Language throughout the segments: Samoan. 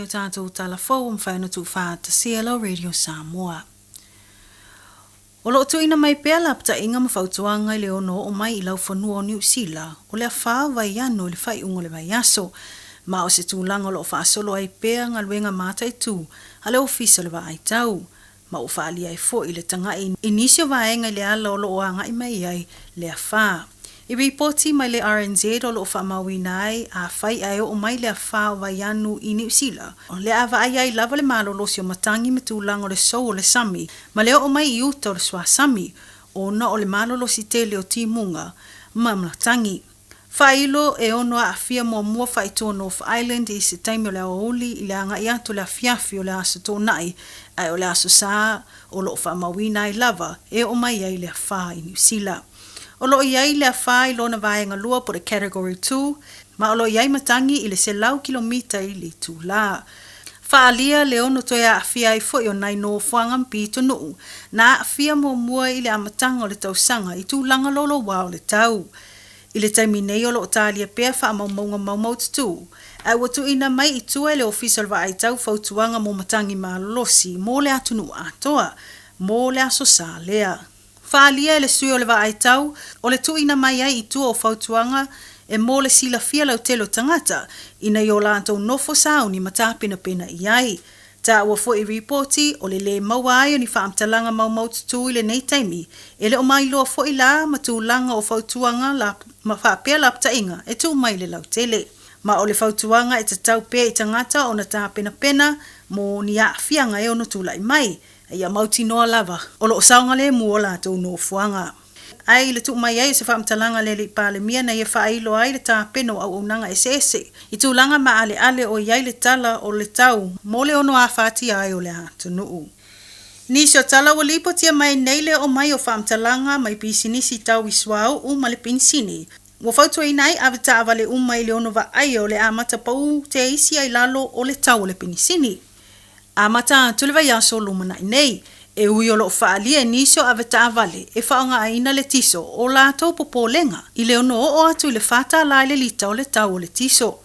o tatou tala fou ua mafai ona tuufaatasia e lau Radio Samoa. O lo o tuuina mai pea lapataiga ma fautuaga i le ono oo mai i laufanua o Niu Sila o le afa o Vaiano i le faaiuga o le vaiaso, ma o se tulaga o lo o faasolo ai pea galuega mataitu a le Ofisa o le Vaai Tau, ma ua faaalia ai foi le taga'i i nisi o vaega i le ala o lo o agai mai ai le afa. I ripoti mai le RNZ o lo o faamauina ai, afai ae oo mai le afa o Vaianu i Niu Sila, o le a vaai ai lava le malolosi o matagi ma tulaga o le sou o le sami ma le oo mai i uta o le suasami, ona o le malolosi tele o timuga ma matagi. Faailo e ono aafia muamua faaitua North Island i se taimi o le aoauli i le agai atu o le afiafi o le Aso Toonai, ae o le Aso Sa o lo o faamauina ai lava e oo mai ai le afa i Niu Sila. O lo o i ai le afa i lona vaega lua po o le Category 2, ma o lo o i ai matagi i le 100 kilomita i le itulā. Faaalia le ono toe aafia ai foi o nai nofoaga ma pitonuu na aafia muamua i le amataga o le tausaga i tulaga louloua o le tau. I le taimi nei o lo o talia pea faamaumauga maumaututu, ae ua tuuina mai i tua e le Ofisa o le Vaai Tau fautuaga mo matagi malolosi mo le atunuu atoa mo le Aso Sa lea. Faaalia e le sui o le Vaai Tau o le tuuina mai ai i tua o fautuaga e mo le silafia lautele o tagata ina ia o latou nofo sauni ma tapenapena i ai. Taua foi i ripoti o le lē maua ai o ni faamatalaga maumaututu i lenei taimi, e le o mailoa foi la ma tulaga o fautuaga la ma faapea lapataiga e tuu mai i le lautele. Ma o le fautuaga e tatau pea i tagata ona tapenapena mo ni aafiaga e ono tulai mai, a ia mautinoa lava o lo o saogalemu o latou nofoaga. Ae i le tuu mai ai o se faamatalaga a le Alii Palemia na ia faailoa ai le tapena o auaunaga eseese i tulaga maaleale o i ai le tala o le tau mo le ono afatia ai o le atunuu. Nisi o tala ua lipotia mai nei le oo mai o faamatalaga mai pisinisi tau i suauu ma le penisini ua fautuaina ai avetaavale uma i le ono vaaia o le amata pau teisi ai lalo o le tau o le penisini. Amata atu le vaiaso lumanai nei, e ui o lo o faaalia e nisi o avetaavale e faaaogaina le tiso o latou popolega i le ono oo atu i le $4 i le lita o le tau o le tiso.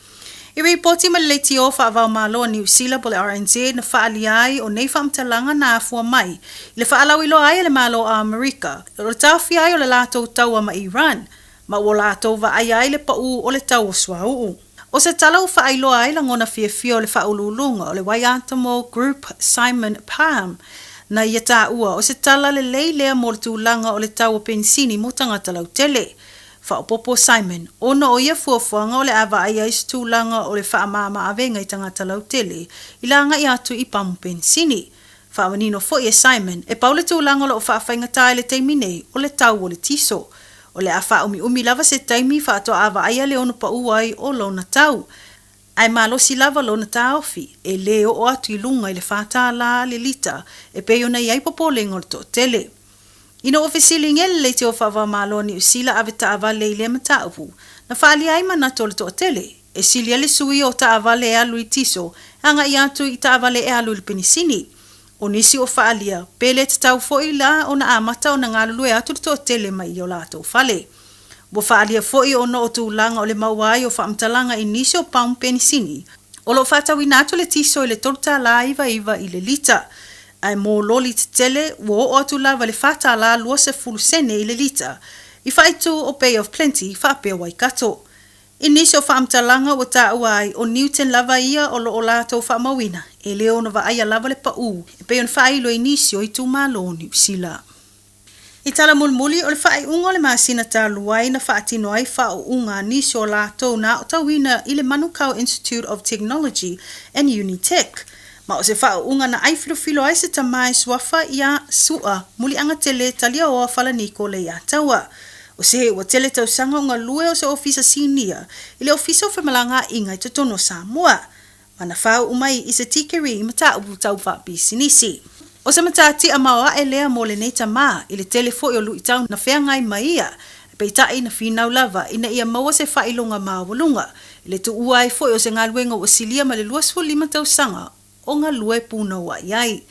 I ripoti ma le leitio faava-o-Malo a Niu Sila po o le RNZ na faaalia ai o nei faamatalaga na afua mai i le faalauiloa ai a le Malo o Amerika o le taofia ai o le latou taua ma Iran ma ua latou vaaia ai le pau o le tau o suauu. O se tala ua faailoa ai lagona fiafia o le faauluuluga o le Waikato Group Simon Parham na ia taua o se tala lelei lea mo le tulaga o le tau o penisini mo tagata lautele. Faaopoopo Simon, ona o ia fuafuaga o le a vaai ai se tulaga o le faamama-avega i tagata lautele i le agai atu i pamu penisini. Faamanino foi e Simon, e pau le tulaga o lo o faafaigata i le taimi nei, o le tau o le tiso. O le a faaumiumi lava se taimi faatoa vaaia le ono pau ai o lona tau. Ae malosi lava lona taofi, e lē oo atu i luga i le $4 le lita e pei ona i ai popolega o le toatele. Ina ua fesiligia le Leitio Faavaomalo a Niu Sila ave taavale i lea mataupu, na faaalia ai manatu o le toatele, e sili ai le suia o taavale e alu i tiso e agai atu i taavale e alu i le penisini. O nisi ua faaalia, pe le tatau foi la ona amata ona galulue atu le toatele mai i o latou fale. Ua faaalia foi ona o tulaga o le maua ai o faamatalaga i nisi o pamu penisini, o lo o faatauina atu le tiso i le $3.99 i le lita, ae mo loli tetele ua oo atu lava i le $4.20 i le lita, i faaitu o Bay of Plenty faapea Waikato. I nisi o faamatalaga ua taua ai, o Newton lava ia o lo o latou faamauina, e le ono vaaia lava le pau e pei ona faailo i nisi o itumalo o Niu Sila. I tala mulimuli, o le faaiuga o le masina talu ai na faatino ai faauuga a nisi o latou na aotauina i le Manukau Institute of Technology and Unitec. Ma o se faauuga na ai filofilo ai se tama e suafa iā Su'a Muliagatele Taliaoa Falaniko Leiataua. O se ua tele tausaga o galue o se ofisa sinia i le Ofisa o Femalagaaiga i totonu o Samoa, ma na faauu mai i se tikeri i mataupu tau faapisinisi. O se matatia maoae lea mo lenei tama i le tele foi o luitau na feagai ma ia, peitai na finau lava ina ia maua se faailoga maualuga i le tuua ai foi o se galuega ua silia ma le 25 tausaga o galue punouai ai.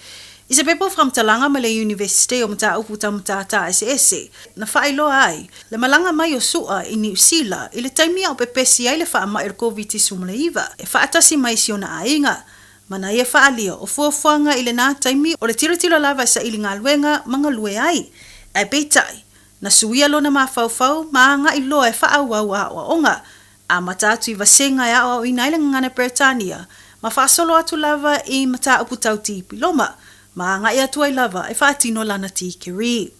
I se pepa o faamatalaga mai le Iunivesite o Mataupu Tau Matata Eseese, na faailoa ai le malaga mai o Su'a i Niu Sila i le taimi a o pepesi ai le faamai o le Koviti-19 e faatasi mai si ona aiga. Ma na ia faaalia o fuafuaga i lenā taimi o le tilotilo lava e saili galuega ma galue ai. Ae peitai, na suia lona mafaufau ma agai loa e faaauau aoaoga. Amata atu i vasega e aoaoina ai le gagana Peretania ma faasolo atu lava i mataupu tau tipiloma ma agai atu ai lava e faatino lana tikeri.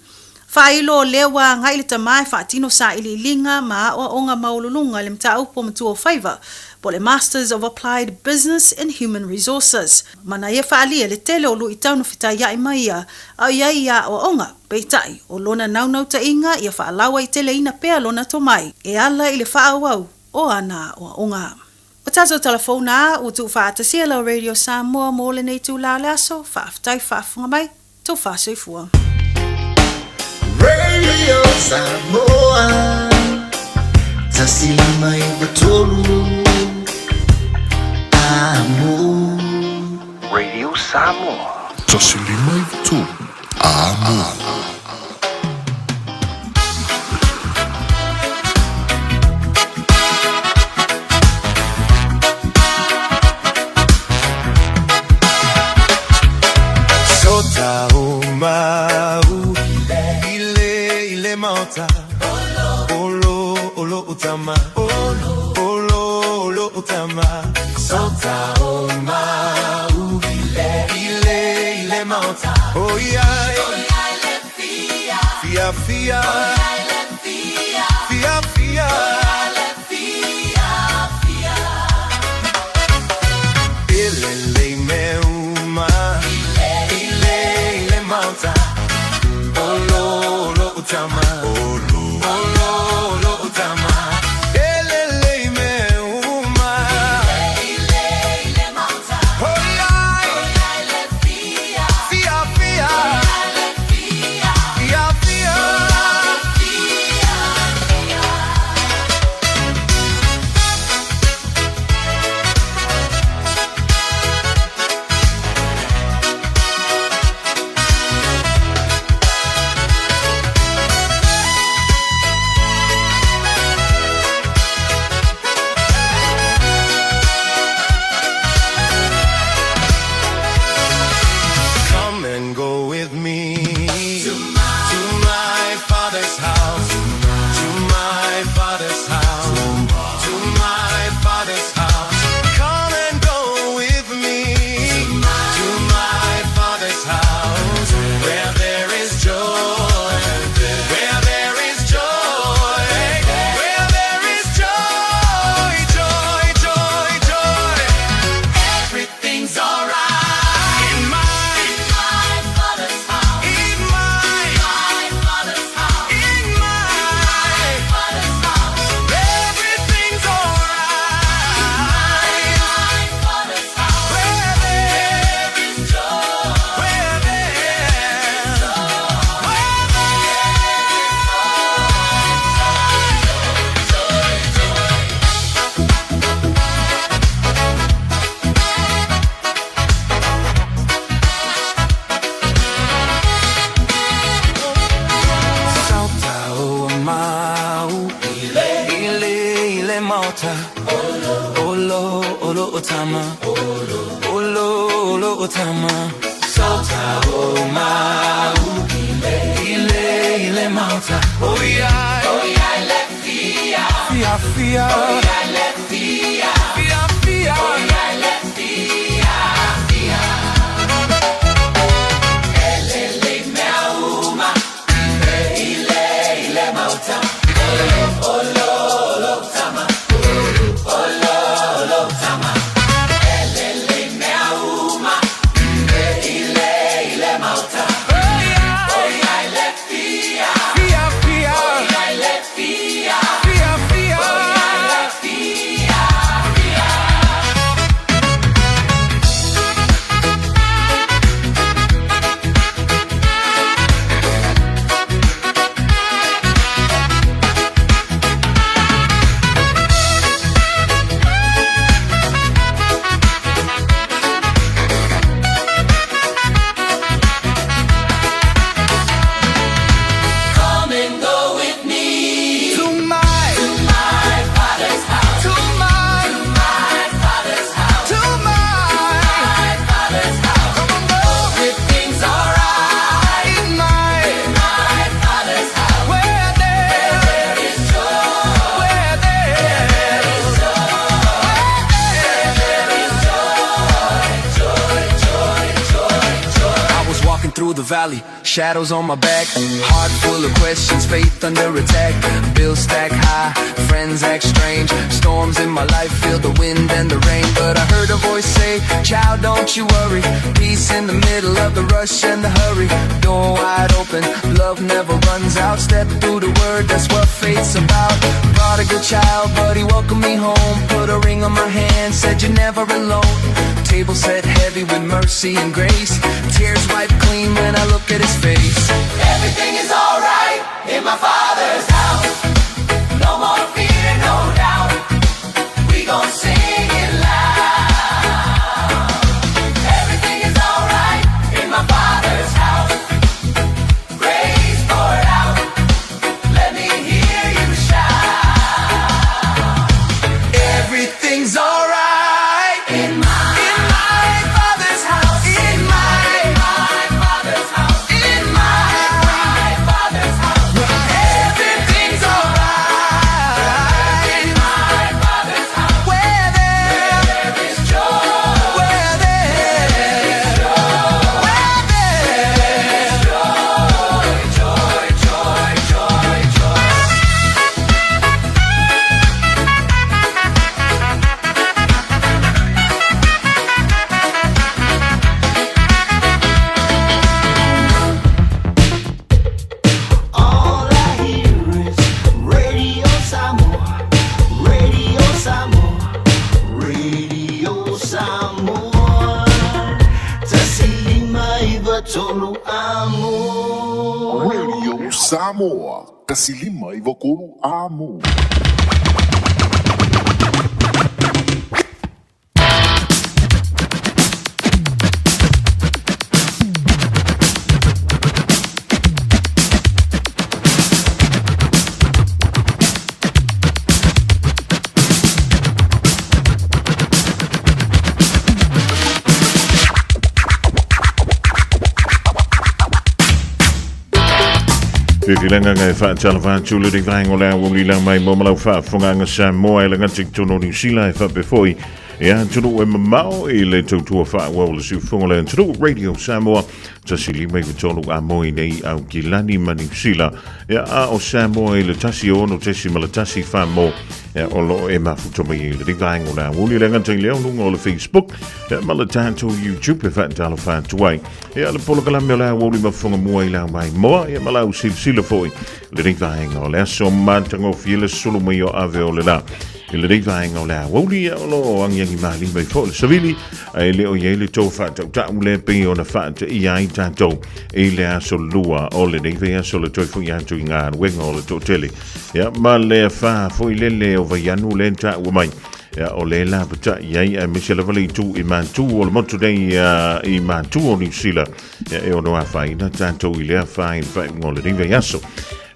Faailo o lea ua agai le tama e faatino sailiiliga ma aoaoga maualuluga i le mataupu o matua o faiva, po o le Masters of Applied Business in Human Resources, ma na ia faaalia le tele o luitau na fetaiai ma ia a o i ai i aoaoga. Peitai, o lona naunautaiga ia faalauaiteleina pea lona tomai e ala i le faaauau o ana aoaoga. O tatou talafouna a ua tuufaatasia lau Radio Samoa mo lenei itula o le aso, faafetai faafofoga mai, tou faasoifua. Radio Samoa 153 Amo. Radio Samoa. 153 Amo. Sota o mau ile ile maota Olo olo utama Olo olo utama Sota o mau ile ile maota Oh yeah Fia fia Fia fia Ile le me uma Ile ile maota Olo olo utama Olo olo olo utama Ile le me uma Oh yeah Fia fia Fia fia Come and go with me to my father's house, to my father's house, to my father's house. Come and go with me to my father's house, where there is joy, where there is joy, where there is joy, joy, joy, joy. Everything's alright in my father's house. In my father's house. In my father's house. Everything's alright. In my father's house. Where there is joy. Where there is joy. Where there is joy, joy, joy. Sauta o mau Ile ile maota Olo olo otama Olo olo otama Sauta o mau Ile ile maota Oh yeah Oh yeah le fia Fia fia Oh yeah le fia Fia fia Oh yeah le fia fia Fia fia Oh yeah le fia Fia fia Oh yeah le fia through the valley, shadows on my back. Heart full of questions, faith under attack. Bills stack high, friends act strange. Storms in my life, feel the wind and the rain. But I heard a voice say, Child, don't you worry. Peace in the middle of the rush and the hurry. Door wide open, love never runs out. Step through the word, that's what faith's about. Prodigal child, but he welcomed me home. Put a ring on my hand, said you're never alone. Table set heavy with mercy and grace. Tears wiped clean when I look at his face. Everything is alright in my Father's house. No more fear, no doubt. We gon' sing it loud. Everything is alright in my Father's house. Grace poured out. Let me hear you shout. Everything's alright In my, in my Father's house. In my, my Father's house. in my, My Father's house. everything's alright. In my Father's house. Where there, There is joy. where there, where there. Joy, joy, joy, joy. All I hear is Radio Samoa, Radio Samoa, Radio Samoa. Tasilima iva tolu amo. Radio Samoa. Tasilima i Vakolu Amo. Fifilaga e faatalofa atu le vaega o le aoauli lau mai mo ma lau faafofogaaga Samoa e le gata i totonu o Niu Sila e faapea foi i atunuu e mamao i le tautua faaauau o le siufofoga o le atunuu Radio Samoa 153 a mo i nei Aukilani ma Niu Sila ia a o Samoa i le 106.1 wha ia o loo e mafuta mai i le vaega o le aoauli le gata i le luga o le Facebook ia ma le tatou YouTube e faatalofa atu ai Ia le polokalame o le aoauli mafofoga mua i lau mai moa, ia ma lau silasila foi lenei vaega o le aso matagofie le sulu mai o ave o le la. I lenei vaega o le aoauli, ia o lo o agiagi malie mai foi le savili, ae le o i ai le tou faatautau le pei ona faateia ai tatou i le aso lua o lenei vaiaso le toe foi atu i galuega o le toatele. Ia ma le afa foi lele o Vaianu le taua mai. Ia, o le lapatai ai, aemaise lava le itu i Matu o le motu nei i Matu o Niu Sila. Ia, e ono afaina tatou i lea fa i le faaiuga o lenei vaiaso.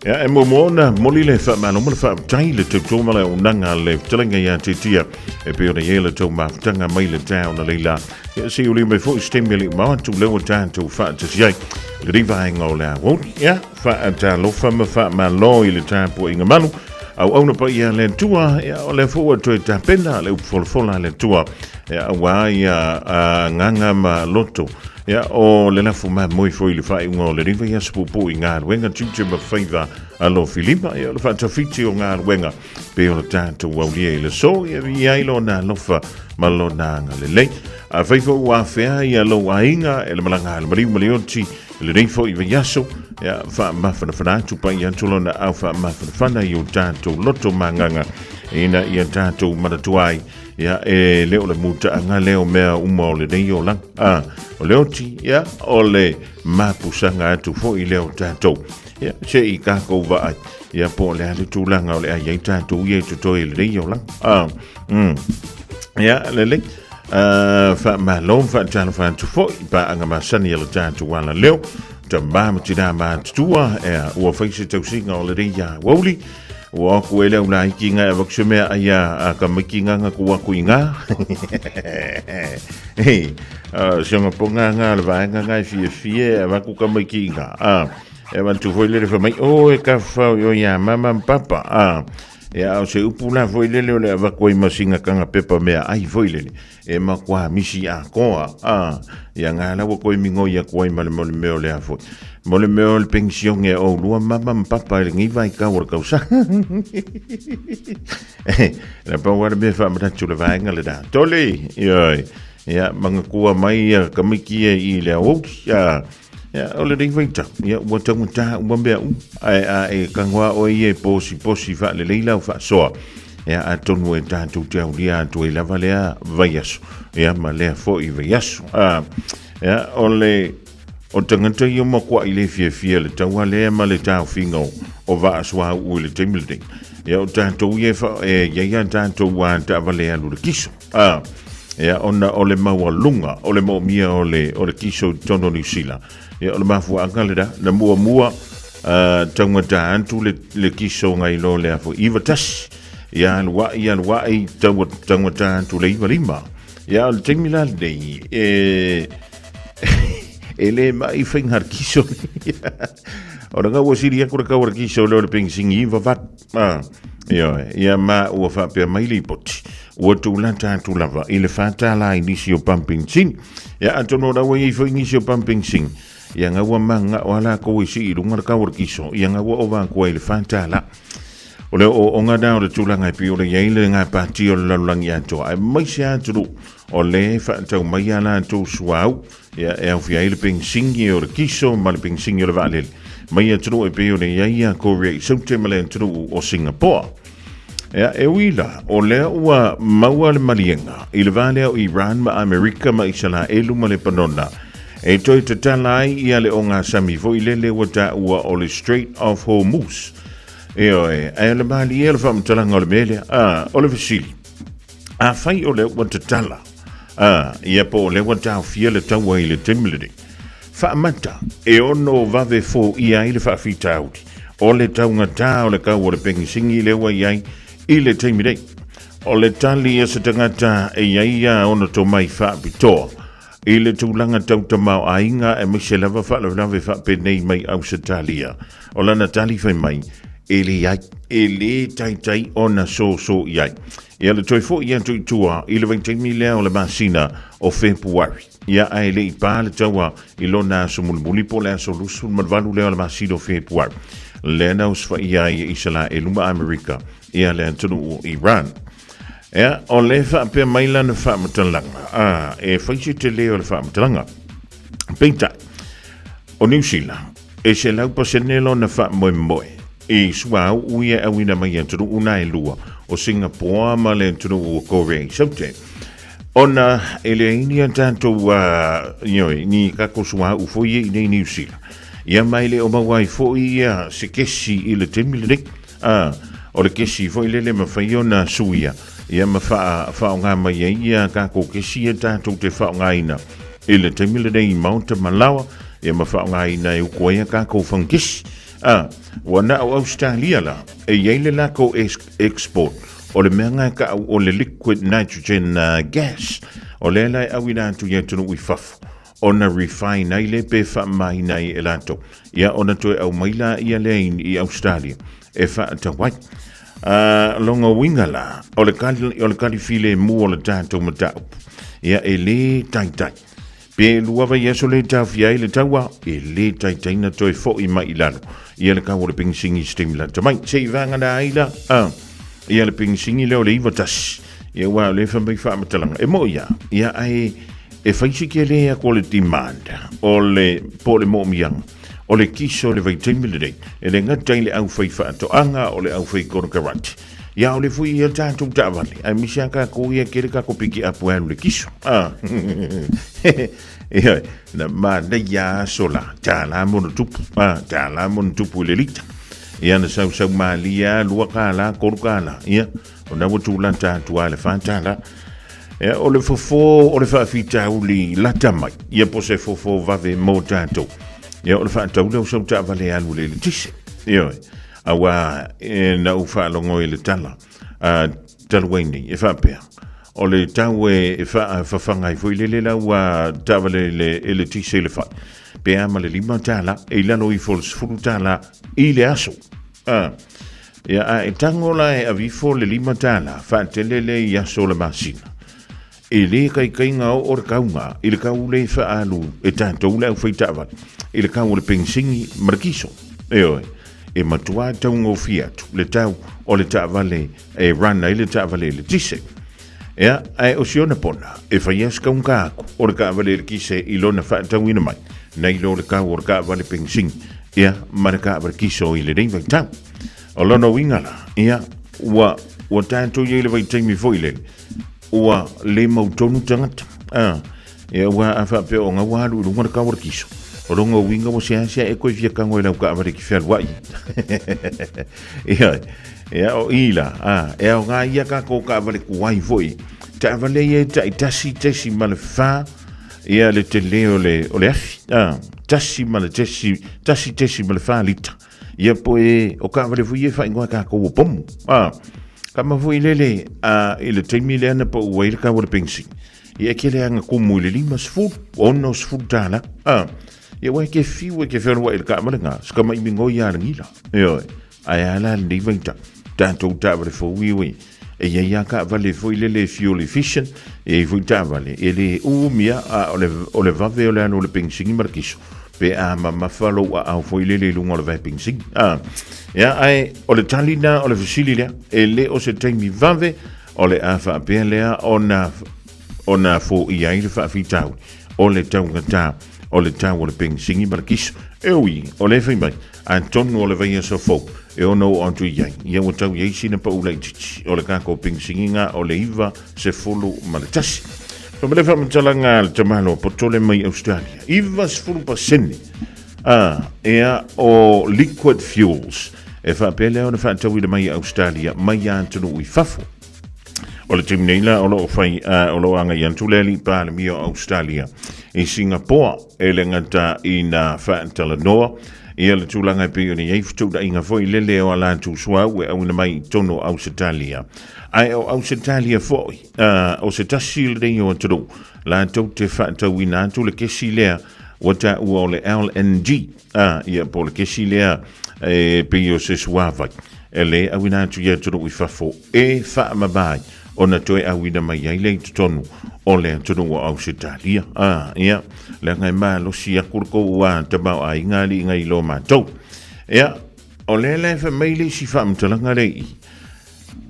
Ia, e muamua ona momoli le faamalo ma le faafetai i le tautua ma le auaunaga a le fetalaiga ia Titia e pei ona i ai le tou mafutaga mai le taeao na leila. Ia, se i uli mai foi se taimi e le i mao atu lea ua tatou faatasi ai i lenei vaega o le aoauli. Ia, Faatalofa ma faamalo i le tapuaiga malu auauna paia a le Atua, ia, o lea foi ua toe tapena le upu folafola a le Atua, ia, aua ia agaga ma loto, ia, o le lafu mamoe foi i le faaiuga o le vaiaso puupuu i galuega tiute ma faiva alofilima, ia, o le faatafiti o galuega pei o le tatou aulia i le aso, ia viia ai lona alofa ma lona agalelei. Afai foi ua afea ia lou aiga e le malaga a le maliu ma le oti I lenei foi vaiaso, ia, faamafanafana atu pai atu lona au faamafanafana i o tatou loto magaga ina ia tatou manatua ai, ia, e le o le mutaaga lea o mea uma o lenei olaga. A, o le oti, ia, o le mapusaga atu foi lea o tatou. Ia, se i kākou vaai, ia, po o le a le tulaga o le a i ai tatou ia i totoe i lenei olaga. A, ia, lelei. Faamalo ma faatalofa atu foi i paaga masani a le tatou alaleo, tamā ma tinā matutua, ea, ua fai se tausiga o lenei aoauli, ua aku e le au laiki ngai avatu se mea ai a ka maiki nganga ku aku i ngā. Hei, se nga ponga ngā le vaenga ngai fie fie avaku ka maiki i ngā. E avantu foi le le whamai, o e ka whau i o ia mama papa. Ia, a o se upu la foi lele o le avatu ai ma sina kaga pepa meaai foi lele, e matua misi atoa, a, ia nga la ua toe migoi atu ai ma le mo le mea o lea foi. Mo le mea o le penisione a oulua mama ma papa i lenei vaitau o le tausaga. Na pau lava le mea e faamanatu i le vaega lena. Tole, ioe, ia, manatua mai ia tamaiti ia i le aoauli, a, Ia, o lenei vaitau, ia, ua taugata uma mea uma, ae a e tago lava oe ia e posiposi faalelei lau faasoa, ia, atonu e tatou te aulia atu ai lava lea vaiaso, ia, ma lea foi vaiaso. A, ia, o le, o tagata ia ua matuai le fiafia i le taua lea ma le taofiga o, o vaa suauu i le taimi lenei. Ia, o tatou ia e, fa, e i ai a tatou taavale e alu i le kiso. A, ia, ona o le maualuga o le moomia o le, o le kiso i totonu o Niu Sila. Ia, o le mafuaaga lena, na muamua taugata atu le, le kiso ngai lo le afo 91. Ia, alu ai, alu ai, tau, taugata atu le 95. Ia, o le taimi la lenei, e, e le mai whainga le kiso. O le ngau siri aku le kau le kiso leo le pengisingi iwa vat. Ah, ioe, ia ma ua faapea mai lipoti. Ua tūlata atu lava i le $4 i nisi o pumping sing. Ia atonu o la ua i ai foi nisi o pumping sing. Ia nga ua manga o ala kou i sii lunga le kau o le kiso. Ia nga ua ova atu ai i le $4. O le ooonga na o le tulaga e pei o le i ai le gapatia o le lalolagi atoa. Aemaise atunuu o lea e faatau mai a latou suauu. Ia, e aofia ai le penisini o le kiso ma le penisini o le vaalele mai atunuu e pei ona i ai ia Korea i Saute ma le atunuu o Singapore. Ia, e ui la, o lea ua maua le maliega i le va lea o Iran ma Amerika ma Isalaelu ma Lepanona e toe tatala ai ia le ogasami foi lele ua taua o le Strait of Hormuz. Ioe, ae o le malie o le faamatalaga o le mea lea, a, o le fesili, Afai o lea ua tatala, a, ia po o lea ua taofia le taua i le taimi lenei, faamata e ono vave foia ai le faafitauli o le taugata o le kau o le penisini lea ua i ai i le taimi nei. O le tali a se tagata e i ai ia ona tomai faapitoa i le tulaga tau tamaoaiga aemaise lava faalavelave faapenei mai Ausetalia. O lana tali fai mai, e leai, e lē taitai ona soso i ai. Ia le toe foʻi atu i tua i le vaitaimi lea o le masina o Fepuari. Ia ae le i pa le taua i lona aso mulimuli po o le aso 28 lea o le masina o Fepuari. Lea na osofai'a ai e Isalaelu ma Amerika ia le atunuu o Iran. Ia, o le faapea mai lana faamatalaga, a, e fai se tele o le faamatalaga. Peitai, o Niu Sila, e 100% lona faamoemoe i suauu ia e auina mai i atunuu na e lua, o Singapoa ma le atunuu o Korea i Saute. Ona e leai ni a tatou, ioe, ni tatou suauu foi ia i nei Niu Sila. Ia ma e le o maua ai foi ia se kesi i le taimi lenei. A, o le kesi foi lele mafai ona suia, ia ma faa, faaaoga mai ai ia tatou kesi ia tatou te faaaogaina i le taimi lenei i maota ma laoa, ia ma faaaogaina e uku ai a tatou fagakesi. A, ua na o Ausetalia la, e i ai le latou export o le mea na e taʻu o le liquid nitrogen gas, o lea la e auina atu i atunuu i fafo, ona refine ai lea pe faamamaina ai e latou, ia ona toe aumai laia lea i Australia e faatau ai. Lona uiga la, o le kali, o le kali filemu o le tatou mataupu, ia e lē taitai. Pe lua vaiaso le taofia ai le taua, e lē taitai na toe foʻi mai i lalo ia le kau o le penisini i se taimi lata mai. Se i vagana ai la, ia le penisini lea o le 91, ia aua o lea e fai mai faamatalaga, e moʻi lava, ia ae E fai si kele aku o le demand, o le, po o le moomiaga, o le kiso i le vaitaimi lenei, e le gata i le aufai faatoaga, o le aufai konokarate. Ia, o le foi ia tatou taavale, aemaise lava tatou ia kele tatou pikiapu e alu i le kiso. Ah. Ia, na manaia aso la, $1 ma ona tupu, ah, $1 ma ona tupu i le lita. Ia, na sausau malie lava, $2, $3, ia, O na ua tūlata atu a le $4. Ia, o le fofo o le faafitauli lata mai, ia po se fofo vave mō tātou. Ia, o le faatau lea o sau taavale e alu i le eletise. Ioe, auā e, na ou faalogo i le tala a talu ai nei, e faapea, o le tau e, e faafafaga ai foi lele lau taavale i le eletise i le fai, pe a ma le $5, e i lalo ifo o le $10 i le aso. Ia, a e tago la e ave ifo le $5 faatele lea i aso o le masina, e le kaikaiga oo le kauga i le kau le faaalu e tatou le aufai taavale i le kau o le penisini ma le kiso. Ioe, e matua taugofie atu le tau o le taavale e run ai le taavale eletise. Ea, ae o si ona pona, e fai lava si kaugata atu o le taavale eletise i lona faatauina mai, nai lo le tau o le taavale penisini, ia, ma le taavale kiso i lenei vaitau. O lona uiga la, ia, ua, ua tatou i ai i le vaitaimi foi lele, ua le mautonu tagata. A, ia, ua a faapea o ga ua alu i luga le tau o le kiso. O lona uiga ua seasea e toe fia tago i lau taavale e te fealuai. Ia, ia, o i la, a, e aoga ia tatou taavale tuai foi. Taavale ia e tai 1.4 ia le tele o le, o le afi. A, tasi ma le tesi, 1.4 lita. Ia po e o taavale foi ia e faaigoa e tatou o pomu. A, kama foi lele a, i le taimi lea na pau ai le tau o le penisini, ia e kele ana kumu i le 50, 60 tala. A, ia ua e ke fiu e ke fealuai i le taavale na, se tama'i migoi a le gila. Ioe, ae a la lenei vaitau, tatou taavale fou ia ua i ai. E i ai lava taavale foi lele e fuel efficient, e i ai foi taavale e le umi lava, a o le, o le vave o le alu o le penisini ma le kiso, pe a mamafa lou aao foi lele i luga o le vae penisini. A, ia, ae o le tali lena o le fesili lea, e le o se taimi vave o le a faapea lea ona, ona foia ai le faafitauli o le taugata o le tau o le penisini ma le kiso. E ui, o lea e fai mai, atonu o le vaiaso fou e ono oo atu i ai, ia ua tau i ai sina pau laitiiti o le tatou penisini na o le 91. Fai mai le faamatalaga a le tamaloa potole mai Australia, 90% a, ea o liquid fuels e faapea lea ona faatauina mai i Australia mai atunuu i fafo. O le taimi nei la o lo o fai, o lo o agai atu le alii Palemia o Australia i Singapoa e le gata ina faatalanoa ia le tulaga e pei ona i ai fetuunaiga foi lele o a latou suauu e auina mai i totonu o Ausetalia. Ae o Ausetalia foi, o se tasi lenei o atunuu latou te faatauina atu le kesi lea ua taua o le LNG, ia po o le kesi lea e pei o se suavai e le auina atu i atunuu i fafo e faamama ai ona toe auina mai ai lea i totonu o le atunuu o Ausetalia. Ia, leaga e malosi atu le tou tamaoaiga alii nai lo matou. Ia, o lea la e fai mai le isi faamatalaga lea i i,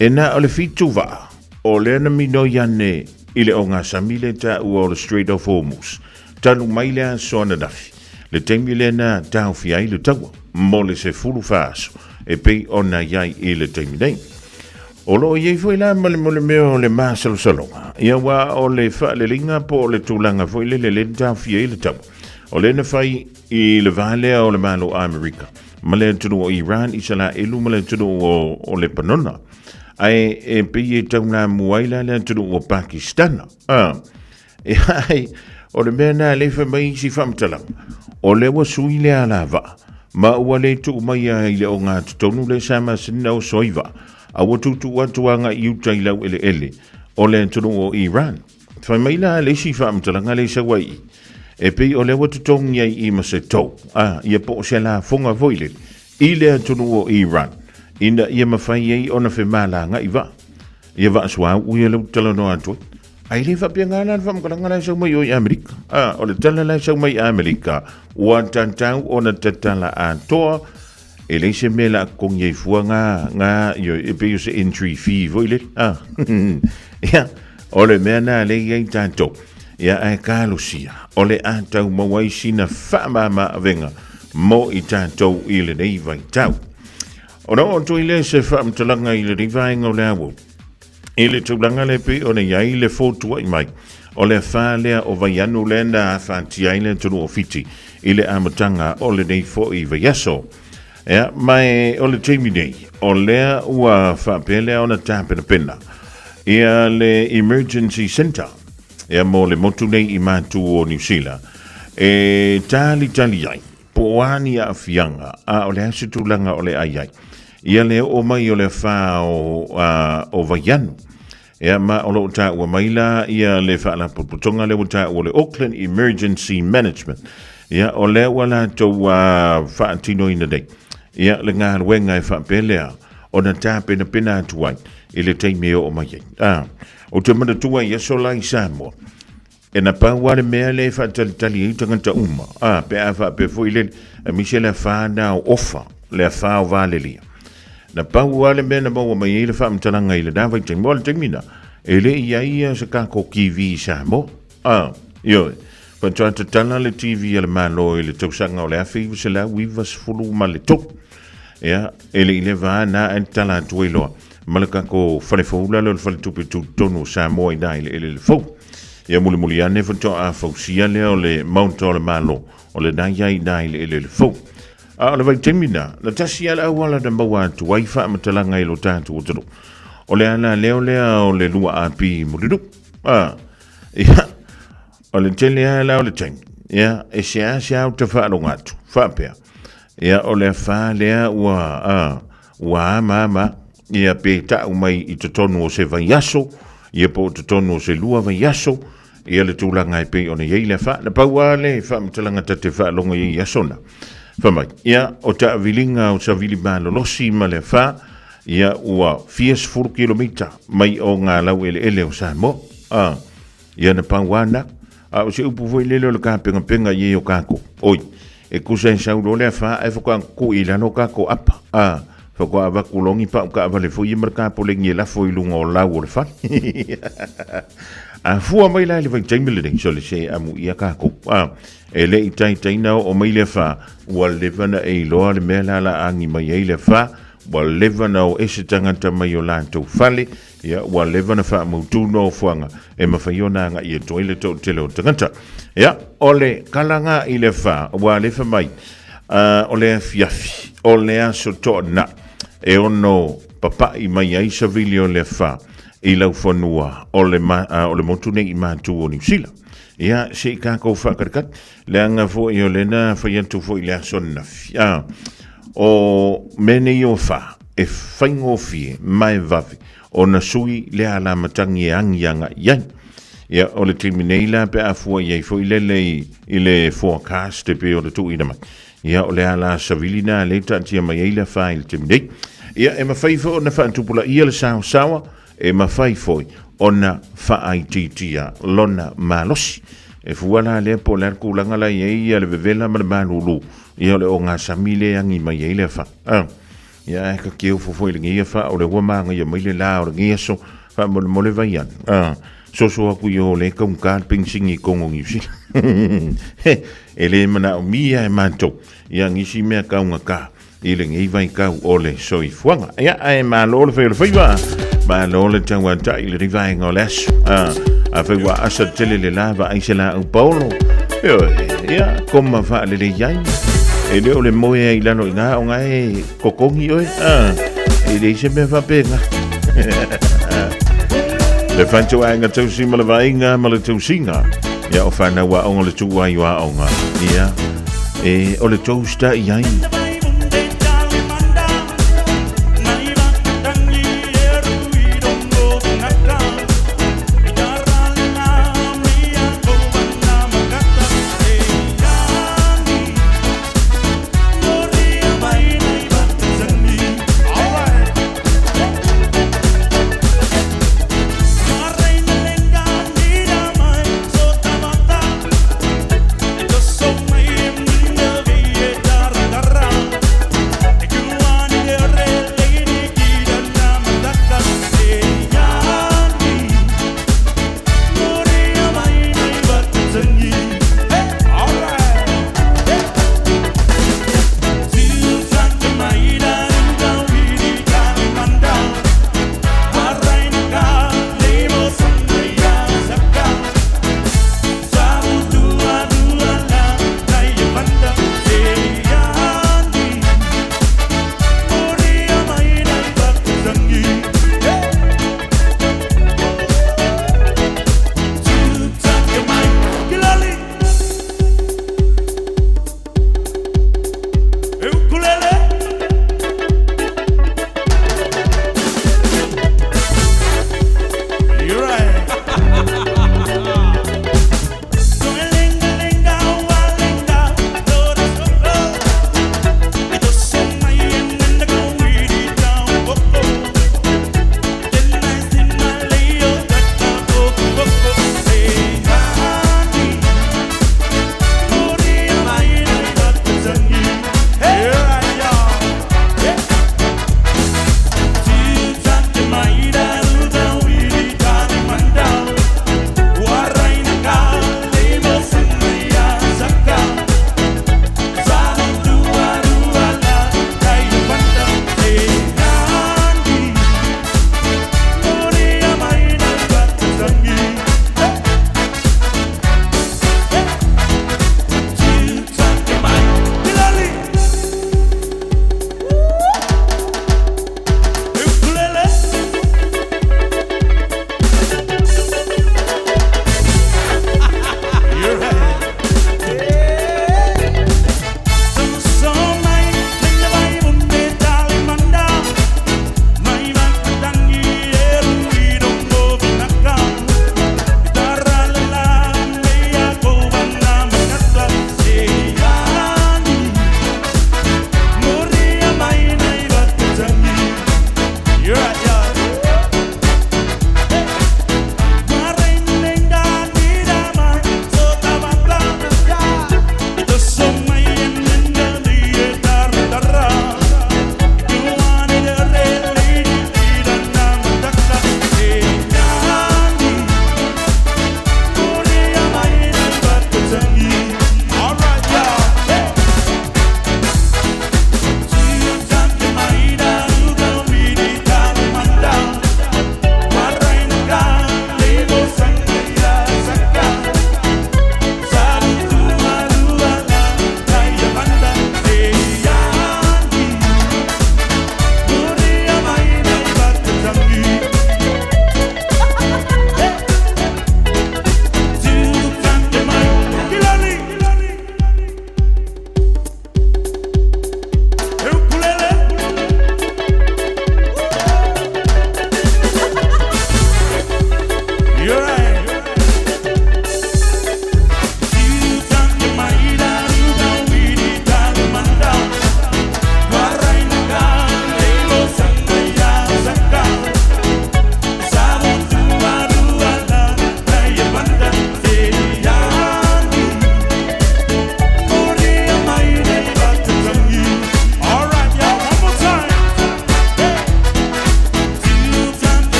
e na o le 7 vaa o lea na minoi ane i le ogasami lea taua o le Strait of Hormuz, talu mai le aso ananafi, le taimi lea na taofia ai le taua mo le 14 aso e pei ona i ai i le taimi nei. O lo o i ai foi la ma le mo le mea o le masalosaloga, ia aua o le faaleleiga po o le tulaga foi lele lea na taofia ai le taua, o lea na fai i le va lea o le Malo o Amerika ma le atunuu o Iran, Isalaelu ma le atunuu o Lepanona. Ae e pei e taulamua ai la le atunuu o Pakistana. E ai, o le mea lena lea e fai mai isi faamatalaga, o lea ua sui le alavaa, ma ua le tuu mai lava i le ogatotonu lea sa masani ona oso ai vaa, a ua tuutuu atu agai i uta i laueleele o le atunuu o Iran. Fai mai la le isi faamatalaga lea e sau ai i i, e pei o lea ua totogi ai i ma se tou, a, ia po o se lafoga foi lele, i le atunuu o Iran, ina ia mafai ai ona femalagaai vaa. Ia vaa suauu ia lea ou te talanoa atu ai. Ae le faapena la le faamatalaga la e sau mai o i Amerika. A, o le tala la e sau mai i Amerika, ua tatau ona tatala atoa, e leai se mea la totogi ai fua ngā, ngā, io, e pei o se entry fee foi lele. A, ia, o le mea nā lea i ai tātou. Ia, ae talosia, o le a tau maua ai sina faamama avega mo i tātou i lenei vaitau. Ona oo atu ai lea se faamatalaga i lenei vaega o le aua. I le tulaga lea pei ona i ai le fotua'i mai o le afa lea o Vaianu lea na afatia ai le atunuu o Fiti i le amataga o lenei foi vaiaso. Ea, ma e o le taimi nei, o lea ua faapea lea ona tapenapena ia le Emergency Centre ea mo le motu nei i Matu o Niu Sila e talitali ai Po o a ni aafiaga, a o le a se tulaga o le a i ai. Ia le oo mai o le afa o, o Vaianu. Ea ma o lo o taua mai la ia le faalapotopotoga lea ua taua o le Auckland Emergency Management. Ia o lea ua latou faatinoina nei. Ia le galuega e faapea lea. ona tapenapena atu ai i le taimi e oo mai ai. A, ou te manatua i aso la i Samoa, e na pau lava le mea lea e faatalitali ai tagata uma, a, pe a faapea foi lele, aemaise le afa na o Ofa, le afa o Valelia. Na pau lava le mea na maua mai ai le faamatalaga i lena vaitaimi, aua o le taimi lena, e le i i ai se tatou TV i Samoa. A, ioe, faatoa tatala le TV a le Malo i le tausaga o le 1993. Ia, e le i leva lava na ae tatala atu ai loa ma le tatou fale fou la lea o le Faletupe Tutotonu o Samoa i ina i le eleele fou. Ia mulimuli ane faatoa fausia lea o le Maota o le Malo, o lena i ai i ina i le eleele fou. A o le vaitaimi lena, na tasi lava le auala na maua atu ai faamatalaga i lo tatou atunuu, o le alaleo lea o le 2AP i Mulinuu. A, ia, o le tele lava la o le taimi, ia, e seasea ou te faalogo atu, faapea, ia, o le afa lea ua, a, ua amaama, ia, pe tau mai i totonu o se vaiaso, ia, po o totonu o se lua vaiaso, ia le tulaga e pei ona i ai le afa. Na pau lava le faamatalaga ta te faalogo i ai i aso na. Fai mai, ia, o taaviliga o savili malolosi ma le afa, ia, ua fia sefulu kilomita mai o ngā laueleele o Samoa. A, ia na pau lava na. A o se upu foi lele o le kapengapenga i ai o kākou. Oi, e kusa e sau loa le afa ae faatoa tuu i lalo kākou apa. A, faatoa avatu loa ni pau taavale foi ia ma le tapoleni e lafo i luga o lau o le fale. A fua mai la i le vaitaimi lenei, sole se amuia kākou. A, e le i taitai na oo mai le afa, ua leva na e iloa le mea la la agi mai ai le afa, ua leva na o ese tagata mai o latou fale, ia, ua leva na faamautu nofoaga e mafai ona agai atu ai le toatele o tagata. Ia, o le kalaga i le afa, ua alefa mai, o le afiafi, o le aso toanai, e ono papai mai ai savili o le afa i laufanua o le, ma, o le motu nei i matu o Niu Sila. Ia, se i kākou faakatikati, leaga foi o lena fai atu foi i le aso ananafi. O mea nei o afa, e faigofie ma e vave ona sui le alamatagi e agi agai i ai. Ia, o le taimi nei la pe a fua i ai foi lele i, i le forecast e pei ona tuuina mai. Ia, o le ala savili na le taatia mai ai le afa i le taimi nei. Ia, e mafai foi ona faatupulaia le saosaoa, e mafai foi ona faaitiitia lona malosi. E fua la lea po o le a le tulaga la i ai ia le vevela ma le malulu, ia o le ogasami lea e agi mai ai le afa. Ah. Ia ae ka keofo foi lenei afa o le ua magaia mai le la o lenei aso faamolemole vai ane. Ah. Soso aku i o le kaungata le penisini i Kongo Niu Sila. E le manaomia e matou ia nisi mea kaungata i lenei vaitau o le soifuaga. Ia, ae malo le fai o le faiva, malo le tauatai i lenei vaega o le aso. Ah, afai ua asa tele le la vaai se laau paolo. Ioe, ia, koma faalelei ai. E le o le moe ai i lalo i ngā o ngā e kokongi oe. Ah, e leai se mea faapena. Le whantua aiga tausi ma le vaaiga ma le tausiga. Ia o whanau aoga le tuai o aoga. Ia, e o le toaster i ai.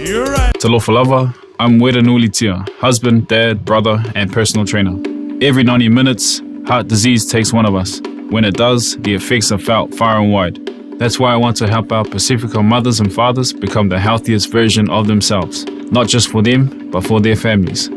Talofa lava, I'm Wera Nulitia, husband, dad, brother, and personal trainer. Every 90 minutes, heart disease takes one of us. When it does, the effects are felt far and wide. That's why I want to help our Pacifica mothers and fathers become the healthiest version of themselves, not just for them, but for their families.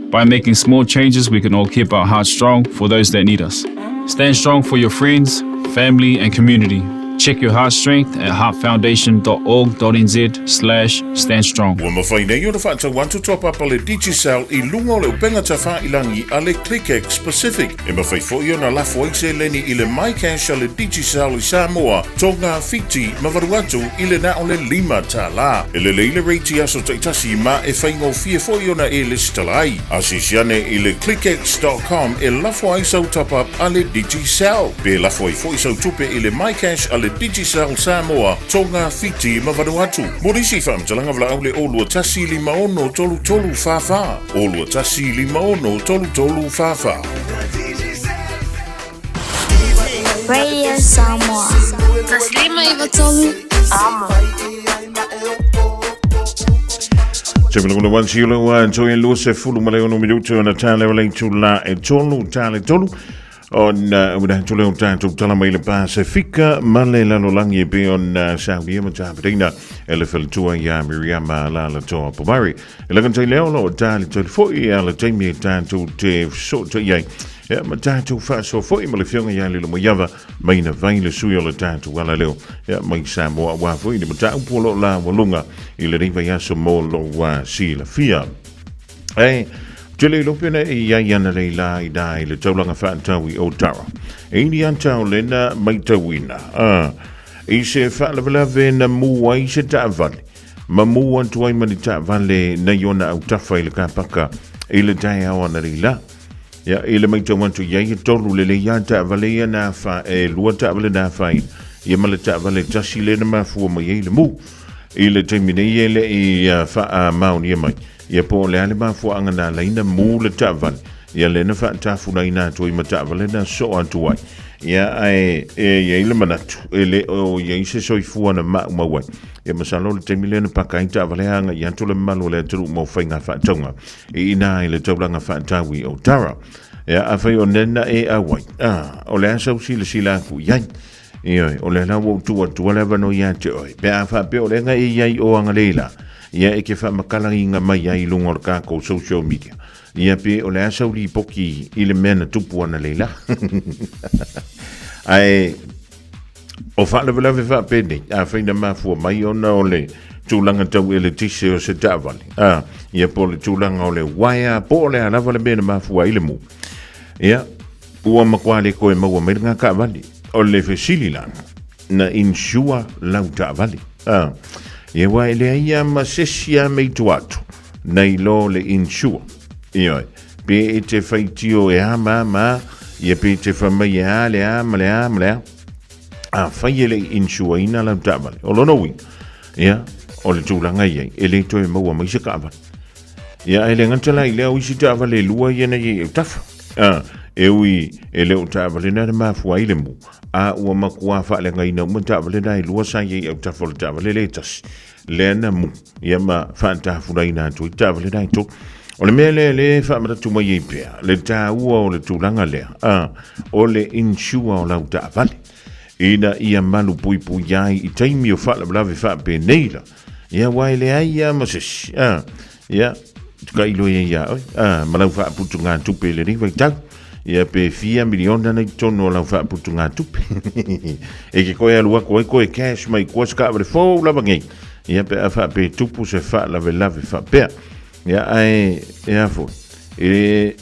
By making small changes, we can all keep our hearts strong for those that need us. Stand strong for your friends, family, and community. Check your heart strength at heartfoundation.org.nz slash stand strong. Ua mafai nei ona faatau atu toa papa le Digicel i luga o le upega tafailangi a le ClickX Pacific. E mafai foi ona lafo ai seleni i le MyCash a le Digicel i Samoa, Tonga, Fiti ma Vanuatu i le na o le $5. E lelei le rate i aso taitasi ma e faigofie foi ona e lesitala ai. Asiasi ane i le clickx.com e lafo ai sau top-up a le Digicel. Pe lafo ai foi sau tupe i le MyCash a le Digicel Samoa, Tonga, Fiti ma Vanuatu. Mo nisi faamatalaga valaau le 021 56 33 44, 021 56 33 44. Radio Samoa. Taslima Ivatolu. Amo. Te mele wan si ula ua toi e lua se fulu ma le ono minutu ona tale o le tula e tolu tale tolu ona ua tole o tātou tala mai le Pasifika ma le lalolagi e pei ona saunia ma tapenaina e le faletua iā Miriama Alaalatoa Pomare. E lagata i lea o lo o talitali foi a le taimi e tātou te fesootai'i ai ia ma tātou faasoa foi ma le Afioga ia Lilomaiava mai na vai le sui o le tātou alaleo ia mai Samoa aua foi le mataupu o lo o laualuga i lenei vaiaso mo lou silafia. E tele iloa pena e iai ana lei la i nā i le taulaga faatau i Otara. E ini ata o lena maitauina. I se faalavelave na mū ai se taavale. Ma mū atu ai ma ni taavale nei ona autafa i le kapaka i le taeao ana lei la. Ia, i le maitau atu i ai e tolu le lei a taavale ia na fa, e lua taavale na afaina. Ia ma le taavale tasi lea na mafua mai ai le mū. I le taimi nei e le i faamaonia mai, ia po o le a le mafuaaga na ala ai na mū le taavale, ia lea na faatafulaina atu ai ma taavale na soo atu ai. Ia, ae e i ai le manatu, e le o i ai se soifua na maumau ai. Ia masalo o le taimi lea na paka ai taavale a agai atu le mamalu o le atunuu mo faiga faatauga i ina i le taulaga faatau i Otara. Ia, afai o nena e auai, a, o le a sau silasila aku i ai. Ioe, o lea la ua ou tuu atua le avanoa ia te oe, pe a faapea o lea e i ai o agalei la, ia e ke faamakalagiga mai ai i luga o le kākou social media. Ia pe o le a sau lipoki i le mea na tupu analeila la. Ae o faalavelave faapenei, afai na mafua mai ona o le tulaga tau eletise o se taavale, a, ia po o le tulaga o le uaea, po o le a lava le mea na mafua ai le mu. Ia, ua matua le toe maua mai lena taavale. O le fesili la, na insure lau taavale. A, ia aua e leai lava ma se isi lava mea i tua atu, nai lo le insure. Ioe, pe e te faitio e a ma a ma a, ia pe e te fai mai e a le a ma le a ma le a. Afai e le i insure ina lau taavale, o lona uiga, ia, o le tulaga i ai, e le toe maua mai se taavale. Ia, e le gata la i lea o isi taavale e lua ia na i ai i autafa. A, e ui e le o taavale na na mafua ai le mu, a ua matua faaleagaina uma taavale na e lua sa i ai i autafa o le taavale le tasi, lea na mu, ia ma faatafulaina atu ai taavale na e tolu. O le mea lea lea e faamanatu mai ai pea, le taua o le tulaga lea, a, o le insure o lau taavale, ina ia malupuipuia ai i taimi o faalavelave faapenei la, Ia, aua e leai lava ma se isi, a, ia, tailo ia iā oe, a, ma lau faaputugatupe i lenei vaitau. Ia, pe fia miliona nei totonu o lau faaputugatupe. E ke koe alu atu ai koe cash mai koa se taavale fou lava nei. Ia, pe a faapea e tupu se faalavelave faapea. Ia, ae, e a foi, e,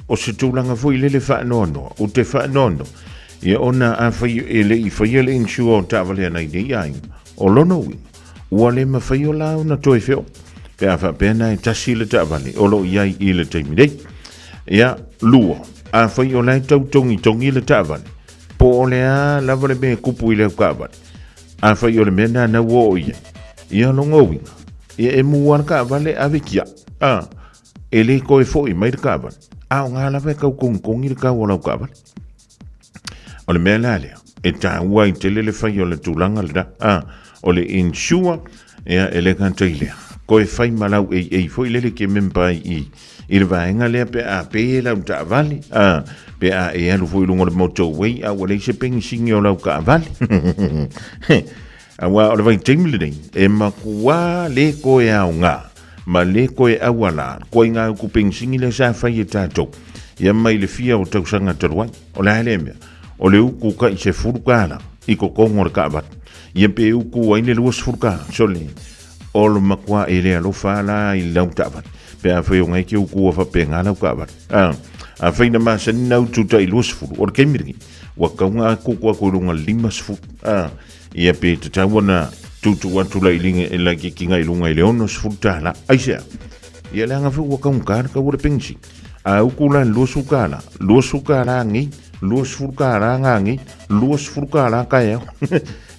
o se tulaga foi lele faanoanoa, ou te faanoanoa, ia ona afai e le i faia le insure o taavale a nai nei aiga, O lona uiga, ua le mafai o la ona toe feoai, pe a faapea na e tasi le taavale o lo o i ai i le taimi nei. Ia, lua, afai o la e tau togitogi le taavale, po o le a lava le mea e kupu i le au taavale, afai o le mea na na ua oo i ai, ia lona uiga, ia e mū lava le taavale ave tiai, a, e le toe foi mai le taavale, a o na lava e tau togitogi le tau o lau taavale. O le mea la lea, e taua ai tele le fai o le tulaga lena, a, o le insure, ia, e le gata i lea. Koe fai ma lau AA foi lele ke memba ai i i le vaega lea pe a pe lau taavale, a pe a e alu foi i luga o le motorway a ua leai se penisini o lau taavale. Aua o le vaitaimi lenei, e matua le toe aoga ma le toe auala koe ngā uku penisini lea sa fai e tatou ia mai le fia o tausaga talu ai. O le a lea mea? O le uku kai $10 i totonu o le taavale. Ia pe uku ai le $20. Sole, o le matua e le alofa la i lau taavale. Pe a fai o ngai ke uku a faapena lau taavale. A, afai na masani na utu tai 20, o le taimi lenei, ua tatau ona tutu atu i luga 50. A, ia pe tatau ona tutu atu la i linga e laitiiti i luga i le $60. Aisea? Ia leaga foi ua taugata le tau o le penisini. A uku la le $20, $20 nei, $20 nanei, $20 taeao.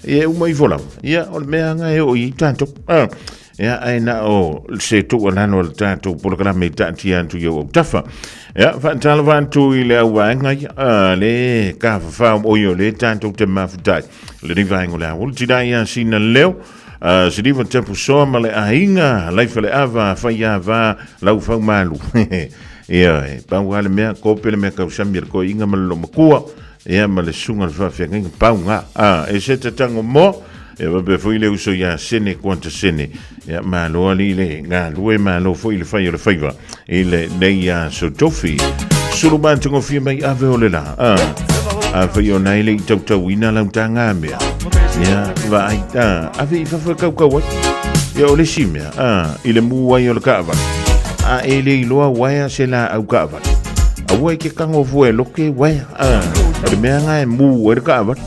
Ia e uma ifo lava. Ia o le mea lena e oo i ai tatou. A, ia ae na o se tuualalo a le tatou polokalame e taatia atu i ou autafa. Ia, faatalofa atu i le au vaega ia, a, le tafafao oi o le tatou te mafuta ai. Lenei vaega o le aoauli tina ia sina leo, a, siliva tapu soa ma le aiga, laifa le ava, fai ava, lau fau malu. Ia, e pau lava le mea, kope le mea tausami a le toeaina ma le loomatua, ia ma le susuga i le faafeagaiga, pau lena. A, e se tatango moa, ia faapea foi le uso ia Sene Kuanta Sene, ia malo alii le galue, malo foi le fai o le faiva i lenei aso tofi. Sulu matagofie mai ave o le la. A, afai o nai le i tautauina lau tagamea, ia vaai, a, ave i fafo e kaukau ai. Ia o le isi mea, a, i le mu ai o le taavale, a e le iloa uaea se laau taavale, aua e ke tago fua e loke uaea, a, o le mea lena e mu ai le taavale.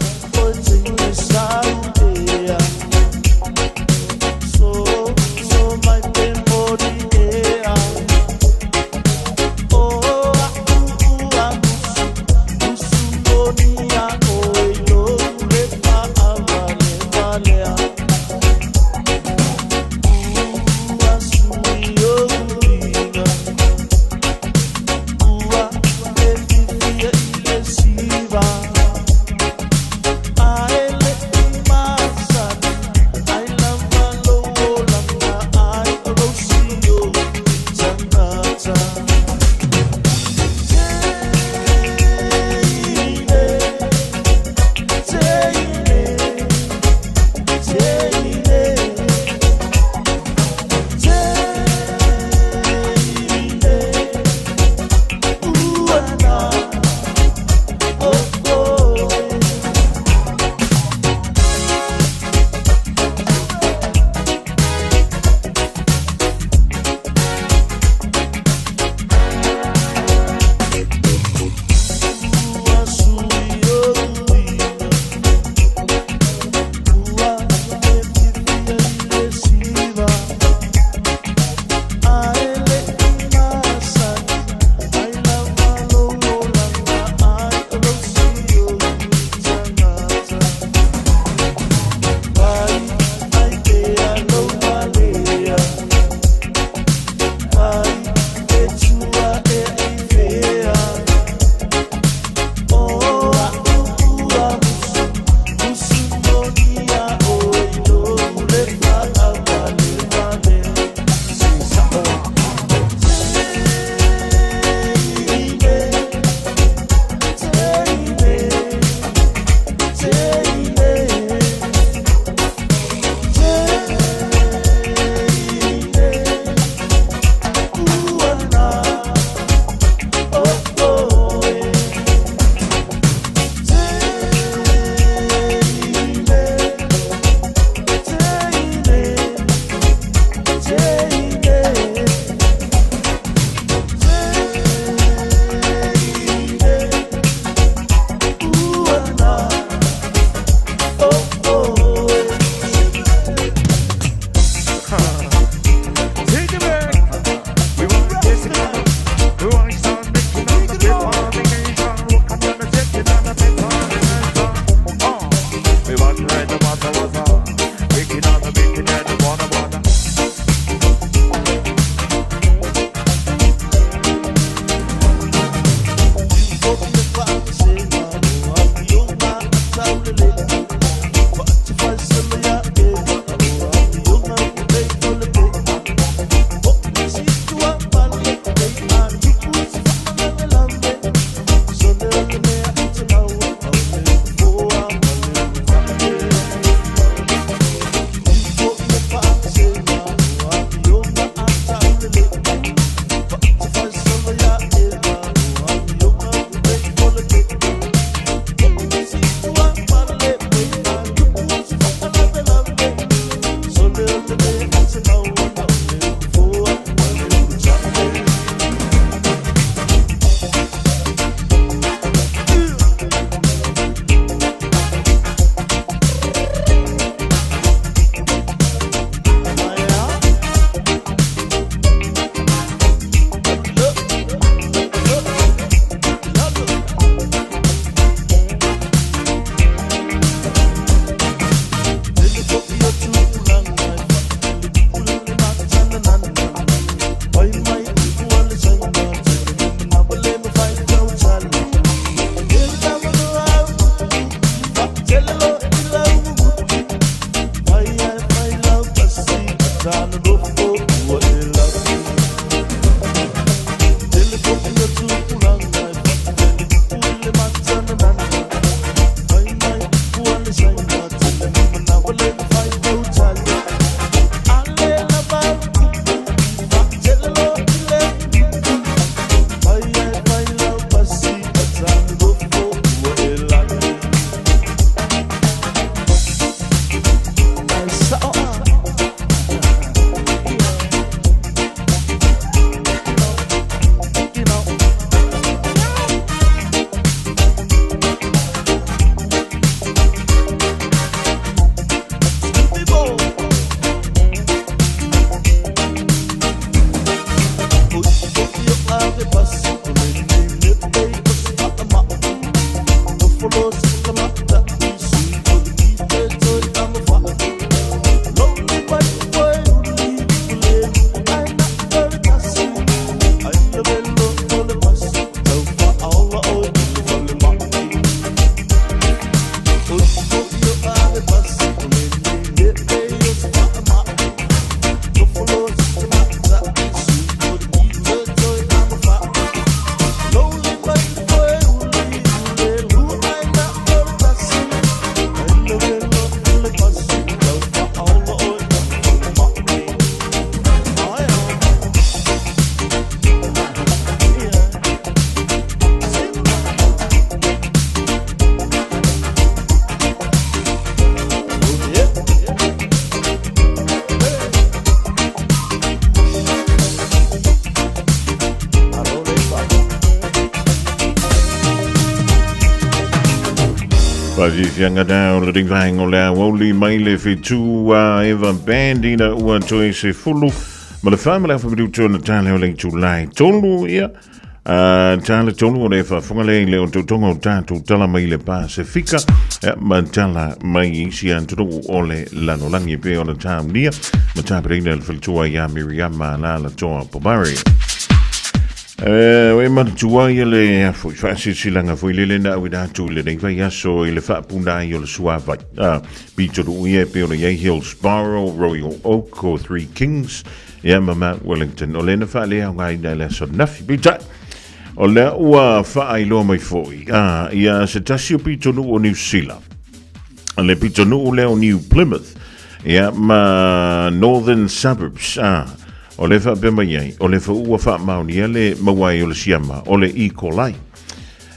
Faafiafiaga na o le vaega o le aoauli mai le fetu a Eva Band ina ua toe 14 ma le 30 minute ona tala o le itula e 3. Ia, tala 3 o le faafofoga lea i le otootoga o tatou tala mai le Pasefika, ia, ma tala mai isi atunuu o le lalolagi e pei ona taunia ma tapenaina le faletua ia Miriama Lalatoa Pomare. E manatua ia le foi faasilasilaga foi lele na auina atu i lenei vaiaso i le faapuna ai o le suavai. Pitonuu ia e pei ona i ai Hillsborough, Royal Oak o Three Kings, ia ma Mount Wellington. O lea na faaleaogaina i le aso ananafi. Peitai, o lea ua faailoa mai foi ia se tasi o pitonuu o Niu Sila, le pitonuu lea o New Plymouth, ia ma Northern Suburbs, o le faapea mai ai, o le ua faamaonia le maua ai o le siama o le E. coli.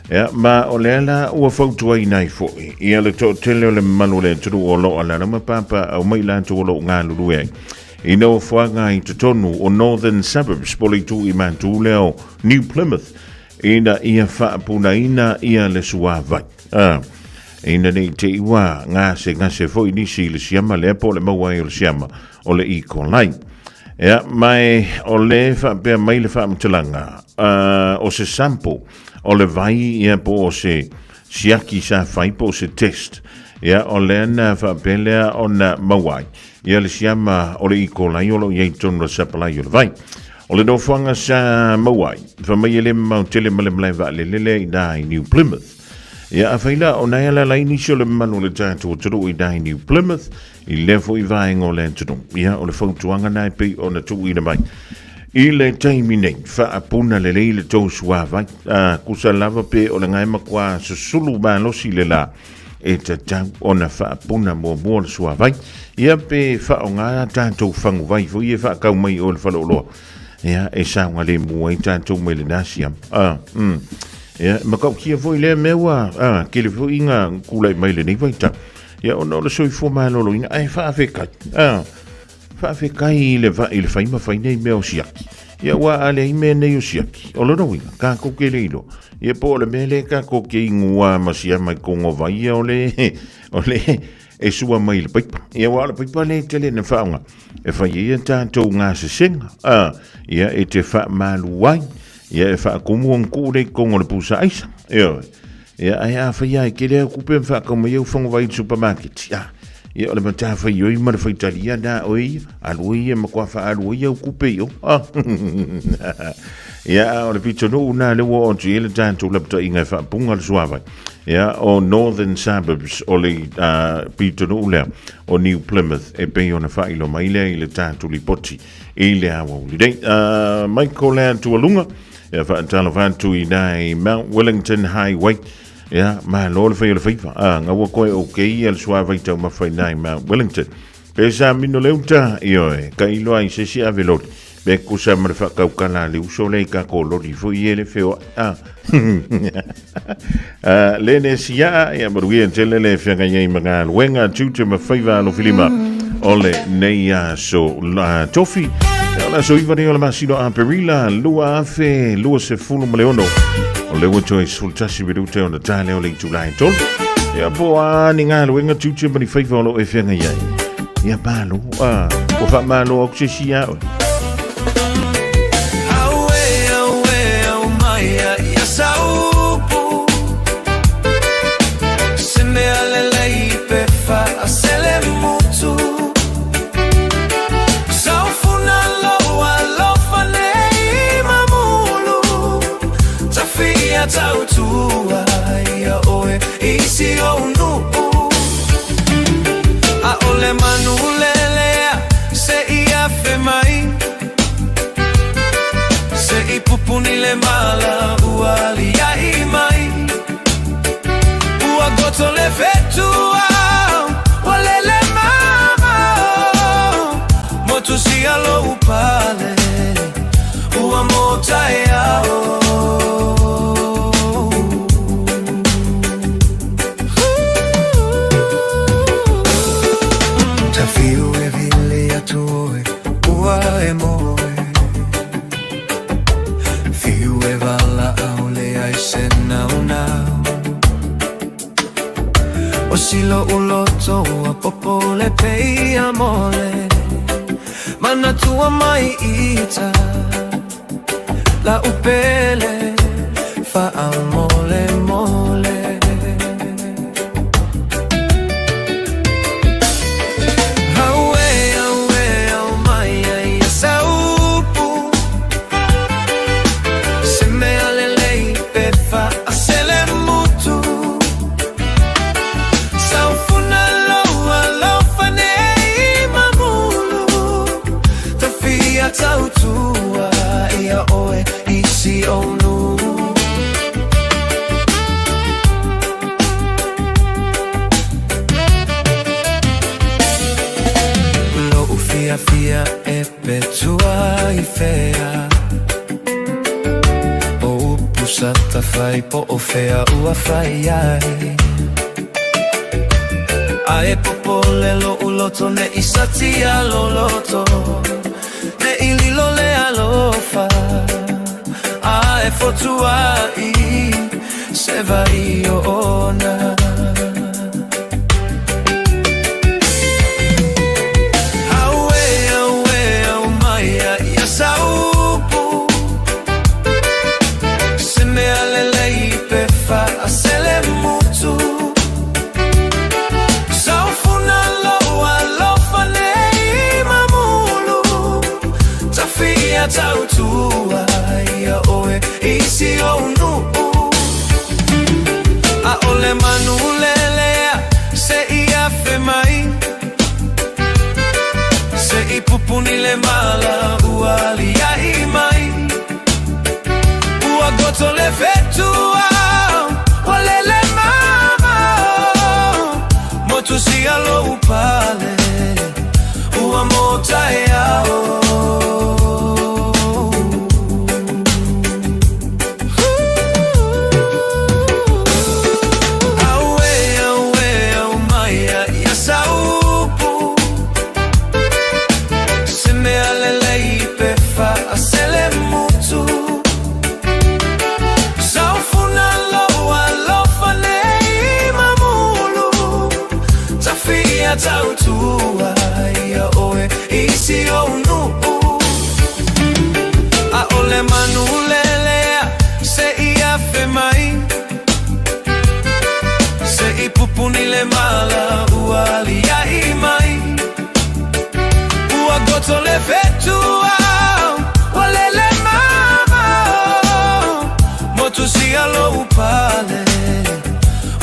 Ia, ma o lea la ua fautuaina ai foi ia le toatele o le mamalu o le atunuu o lo o alaala ma papaaao mai latou o lo o galulue ai i nofoaga i totonu o Northern Suburbs po o le itu i matu lea o New Plymouth ina ia faapunaina ia le suavai. Ina nei te i ua gasegase foi nisi i le siama lea po o le maua ai o le siama o le E. coli. Ia, ma e o le faapea mai le faamatalaga, o se sample o le vai ia po o se siaki sa fai po o se test. Ia, o lea na faapea lea ona maua ai ia le siama o le E. coli o lo o i ai i totonu o le sapalai o le vai. O le nofoaga sa maua ai, fai mai e le mamao tele ma le malae vaalele lea i ina i New Plymouth. Ia, afai la, o nai ala lai nisi o le mamalu o le tatou atunuu i ina i New Plymouth, i lea foi vaega o le atunuu. Ia, o le fautuaga na e pei ona tuuina mai. I le taimi nei, faapuna lelei le tou suavai. Kusa lava pe o le gae makuā susulu malosi le la, e tatau ona faapuna muamua le suavai. Ia, pe faaaoga tatou faguvai foi e faatau mai o le faleoloa. Ia, e saogalemu ai tatou mai lena siama. Ia, e matautia foi lea mea ua tele foi ngā tulai mai lenei vaitau. Ia, ona o le soifua maloloina, ae faafetai. Faafetai i le i le fai ma fai nei mea o siaki. Ia, ua a leai mea nei o siaki. O lona uiga, tatou te le iloa. Ia, po o le mea lea tatou te inua ma siama i totonu o vai ia o le, o le, e sua mai i le paipa. Ia, aua o le paipa lea e tele ina faaaoga e fai ai a tatou gasesega. Ia, e te faamalu ai. Ia, e faatumu ona tuu lea i totonu o le pusa aisa. Ioe. Ia, ae afai lava e tele au tupe ma faatau mai au faguvai i le supermarket. Ia, o le matafaioi ma le faitalia na oe ia, alu ai ia matua faaalu ai au tupe i o. Ia, a o le pitonuu na lea ua oo atu i ai le tatou lapataiga e faapuga le suavai. Ia, o Northern Suburbs o le pitonuu lea o New Plymouth e pei ona faailoa mai lea i le tatou lipoti i le aoauli nei. Michael lea Tualuga, ia faatalofa atu i nai Mount Wellington Highway. Ia, malo le fai o le faiva. Gaua koe o kei ia le suavai taumafa i nai Mount Wellington. Pe sa mino le uta, ioe, ka iloa i se isi ave loli. Pe kusa ma le whakaukala le uso le i ka ko loli fo i ele wheoa. Le ne sia, ia maruia tele le whianga iei ma ngā luenga, tute ma whaiva alo filima o le nei aso la tofi. Ia, o le aso iva nei o le masino Aperila, 2026. O le ua toe 11 minute ona tale o le itula e 3. Ia po a ni ngā luenga tute ma ni whaiva o lo e whianga iei. Ia malo, ua whaamalo au se sia oe. Aue, aue, au mai a ia saupu. Se mea lelei pe faasele mutu. Saufuna loa alofa nei mamulu. Tafia tautua ia oe isi o nuu. A o le manu lelea se i afe mai. Se i pupuni le mala ua alia'i mai. Ua goto le fetua ua lele mamao. Motu sia lou pale ua mota e ao. Tafiu e vili atu oe ua e moe. Fiu e valaau leai se naunau. Tasi lo'u loto ua popole pei a mole Manatua mai ita La'u pele faamolemole Auē auē aumai ai ia saupu Se mea lelei pe faaselemutu Saufuna lou alofa nei mamulu Ta fia tautua ia oe i si ou nuu. Lo'u fiafia e pe tua i fea O upu sa tafai po o fea ua fai ai Ae popole lo'u loto ne'i satia loloto Ne'i lilo le alofa Ae fotua'i se vai ona. Auē auē aumai ia saupu Se mea lelei pe faaselemutu Saufuna lou alofa nei mamulu Ta fia tautua ia oe i si ou nuu ʻAʻole manu lelea se i afe mai Se i pupuni le mala ua aliaʻi mai Ua goto le fetuao ua lele mamao Motusia lou pale ua motaeao. Auē auē aumai ia saupu Se mea lelei pe faaselemutu Saufuna lou alofa nei mamulu Ta fia tautua ia oe i si ou nuu ʻAʻole manu lelea se i afe mai Se i pupuni le mala ua aliaʻi mai Ua goto le fetuao ua lele mamao Motusia lou pale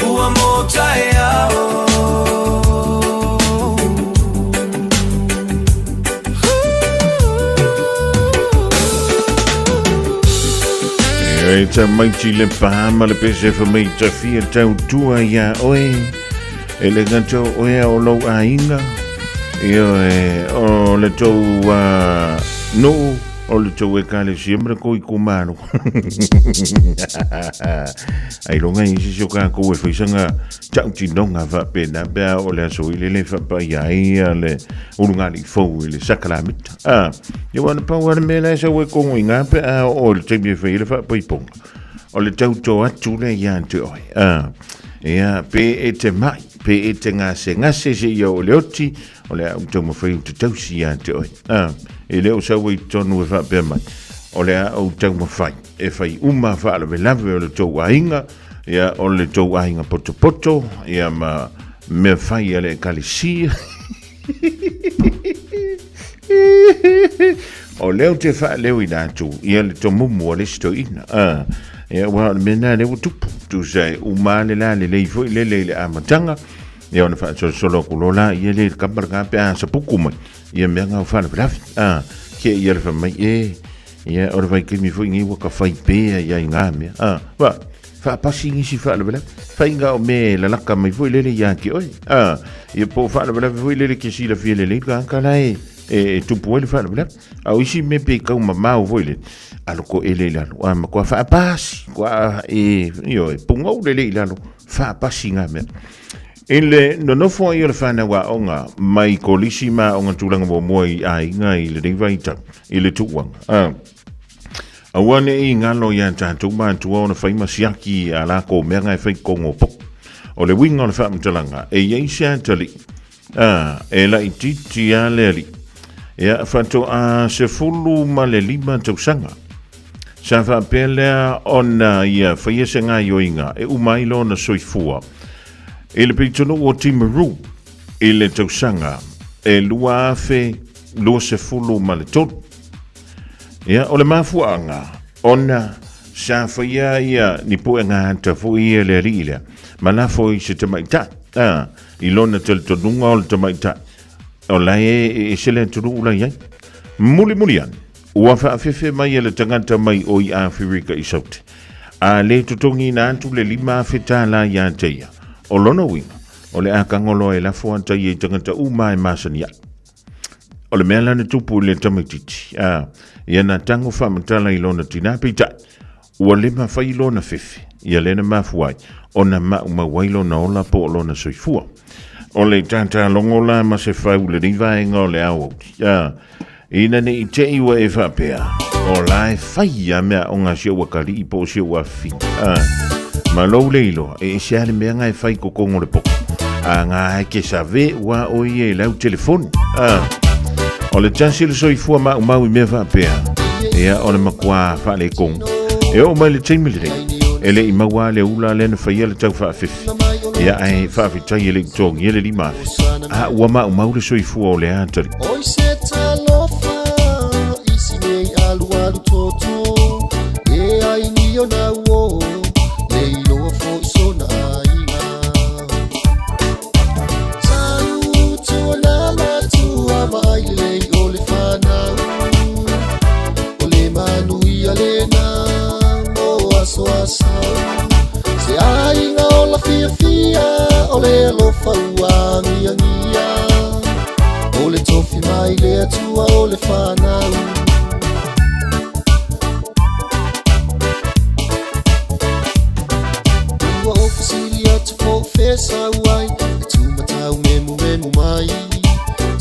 ua motaeao. E tamaiti le pā ma le pese fa mai ta fia tautua ia oe. E le gata o oe o lou aiga. Ia e o le tou nuu o le tou ekalesia ma le kou itumalo. Ailoga i isi o kākou e faisaga tautinoga faapena pe a oo le aso i lele e faapaia ai le ulugalii fou i le sakalamita. A, ia ua na pau lava le mea la e sau ai kogo i gā pe a oo i le taimi e fai ai le faapaipoga. O le tauto atu lea ia te oe. A, ia, pe e te mai, pe e te gasegase seia oo i le oti, o le a ou taumafai ou te tausi ia te oe. A, e le o sau ai totonu e faapea mai, o le a ou taumafai e fai uma faalavelave o le tou aiga, ia, o le tou aiga potopoto, ia, ma mea fai a le ekalesia. O lea ou te faaleo ina atu ia le tomumu a le isi toeaina. A, ia, aua o le mea lena lea ua tupu. Tusa e uma lava le lalelei foi lele i le amataga, ia ona faasolosolo atu loa laia lea i le kama lena pe a sapuku mai ia mea na o faalavelave. A, ke ia le fai mai, e, ia, o le vaitaimi foi lenei ua ta fai pea ia i ngā mea. A, wa, faapasi nisi faalavelave. Faiga o mea e lalaka mai foi lele ia te oe. A, ia po o faalavelave foi lele ke silafia lelei tagata la e, e, e tupu ai le faalavelave. A o isi mea pe tau mamao foi lele, alo toele i lalo. A, matua faapasi, kua e, ioe, pugou lelei i lalo, faapasi ngā mea. I le nonofo ai o le whānau aoga mai kolisi ma aoga tulaga muamua i aiga i lenei vaitau, i le tuuanga. A, aua ne i ngalo iā tātou mātua ona whai ma siaki a lākou mea ngā e whai kongo poko. O le uiga o le faamatalaga, e i ai se atalii, a, e laitiiti lava le alii, ia, faatoa 15 tausaga. Sa faapea lea ona ia faia se gaoioiga e uma ai lona soifua i le pitonuu o Timaru i le tausaga e 2023. Ia, o le mafuaaga ona sa faia ia ni puega ata foi ia le alii lea ma lafo i se tamaitai, a, i lona talitonuga o le tamaitai o la e ese le atunuu la i ai. Mulimuli ane, ua faafefe mai e le tagata mai o i Aferika i Saute, a le totogiina atu le $5,000 iā te ia. O lona uiga, o le a tago loa e lafo ata ia i tagata uma e masani ai. O le mea la na tupu i le tamaitiiti, a, ia na tago faamatala i lona tinā, peitai, ua le mafai lona fefe, ia lea na mafua ai ona maumau ai lona ola po o lona soifua. O le tātālogo la ma se fau i lenei vaega o le aoauli, a, ina ne i te i ua e faapea, o la e fai a mea o ngā si ou akalii po o si ou afifina. A, ma lou le iloa, e ese a le mea ngā e fai kokongo le poko. A ngā e ke save ua o ia i lau telefoni. A, o le tasi le soifua maumau i mea faapea, ia o le makuā faaletonu. E oo mai le taimi lenei, e le i maua le ula lea na faia le tau faafefe. Ia ae faafetai e le i totogia le 5,000. A ua maumau le soifua o le atalii. Oi se talofa i si nei alualu toto E ai ni ona uo Le iloa foi sona aiga Tau tua na matua vaai lelei o le fanau O le manuia lena mo aso asau Se aiga ola fiafia o le alofa ua agiagia O le tofi mai le Atua o le fanau Ua ou fesili atu po o fea sau ai E tūmatau memumemu mai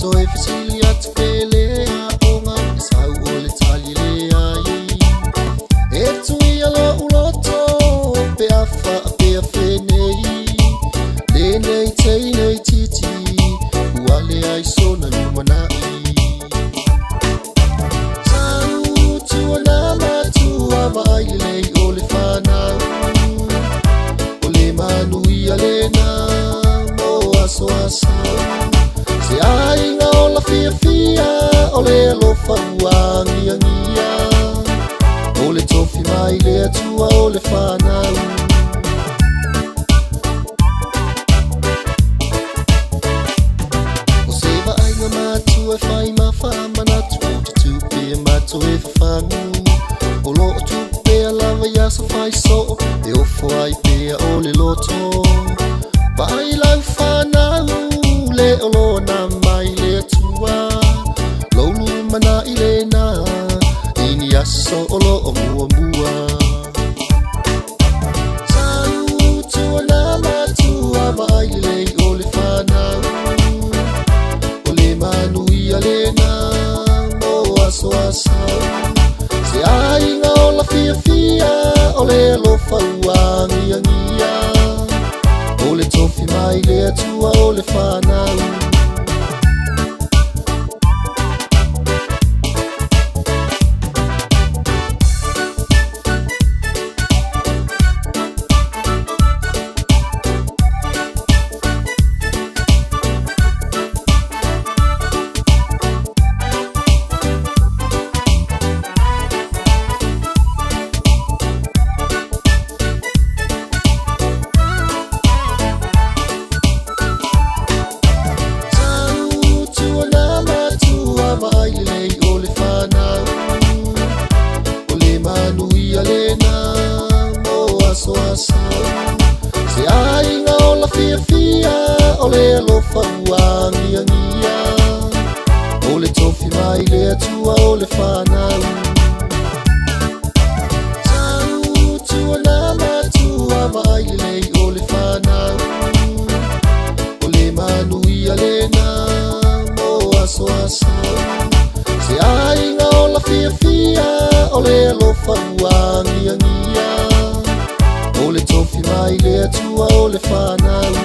Toe fesili atu pe le aoga E sau o le tali e leai E tuia lo'u loto pe a faapea fenei Lenei tei nei titi Ua leai sona lumanai Tau tua na matua vaai lelei o le fanau O le manuia lena mo aso asau Se aiga ola fiafia o le alofa ua agiagia O le tofi mai le Atua o le fanau O se vaaiga matua e fai ma faamanatu O te tupe matou e fafagu O loo tupu pea lava i aso fai soo E ofo ai pea o le loto Vaai lau fanau le o lona mai le Atua Lou lumanai lena I ni aso o loo muamua Tau tua na matua vaai lelei o le fanau O le manuia lena mo aso asau Se aiga ola fiafia o le alofa ua agiagia O le tofi mai le Atua o le fanau Tau tua na matua vaai lelei o le fanau O le manuia lena mo aso asau Se aiga ola fiafia o le alofa ua agiagia O le tofi mai le Atua o le fanau Tau tua na matua vaai lelei o le fanau O le manuia lena mo aso asau Se aiga ola fiafia o le alofa ua agiagia O le tofi mai le Atua o le fanau.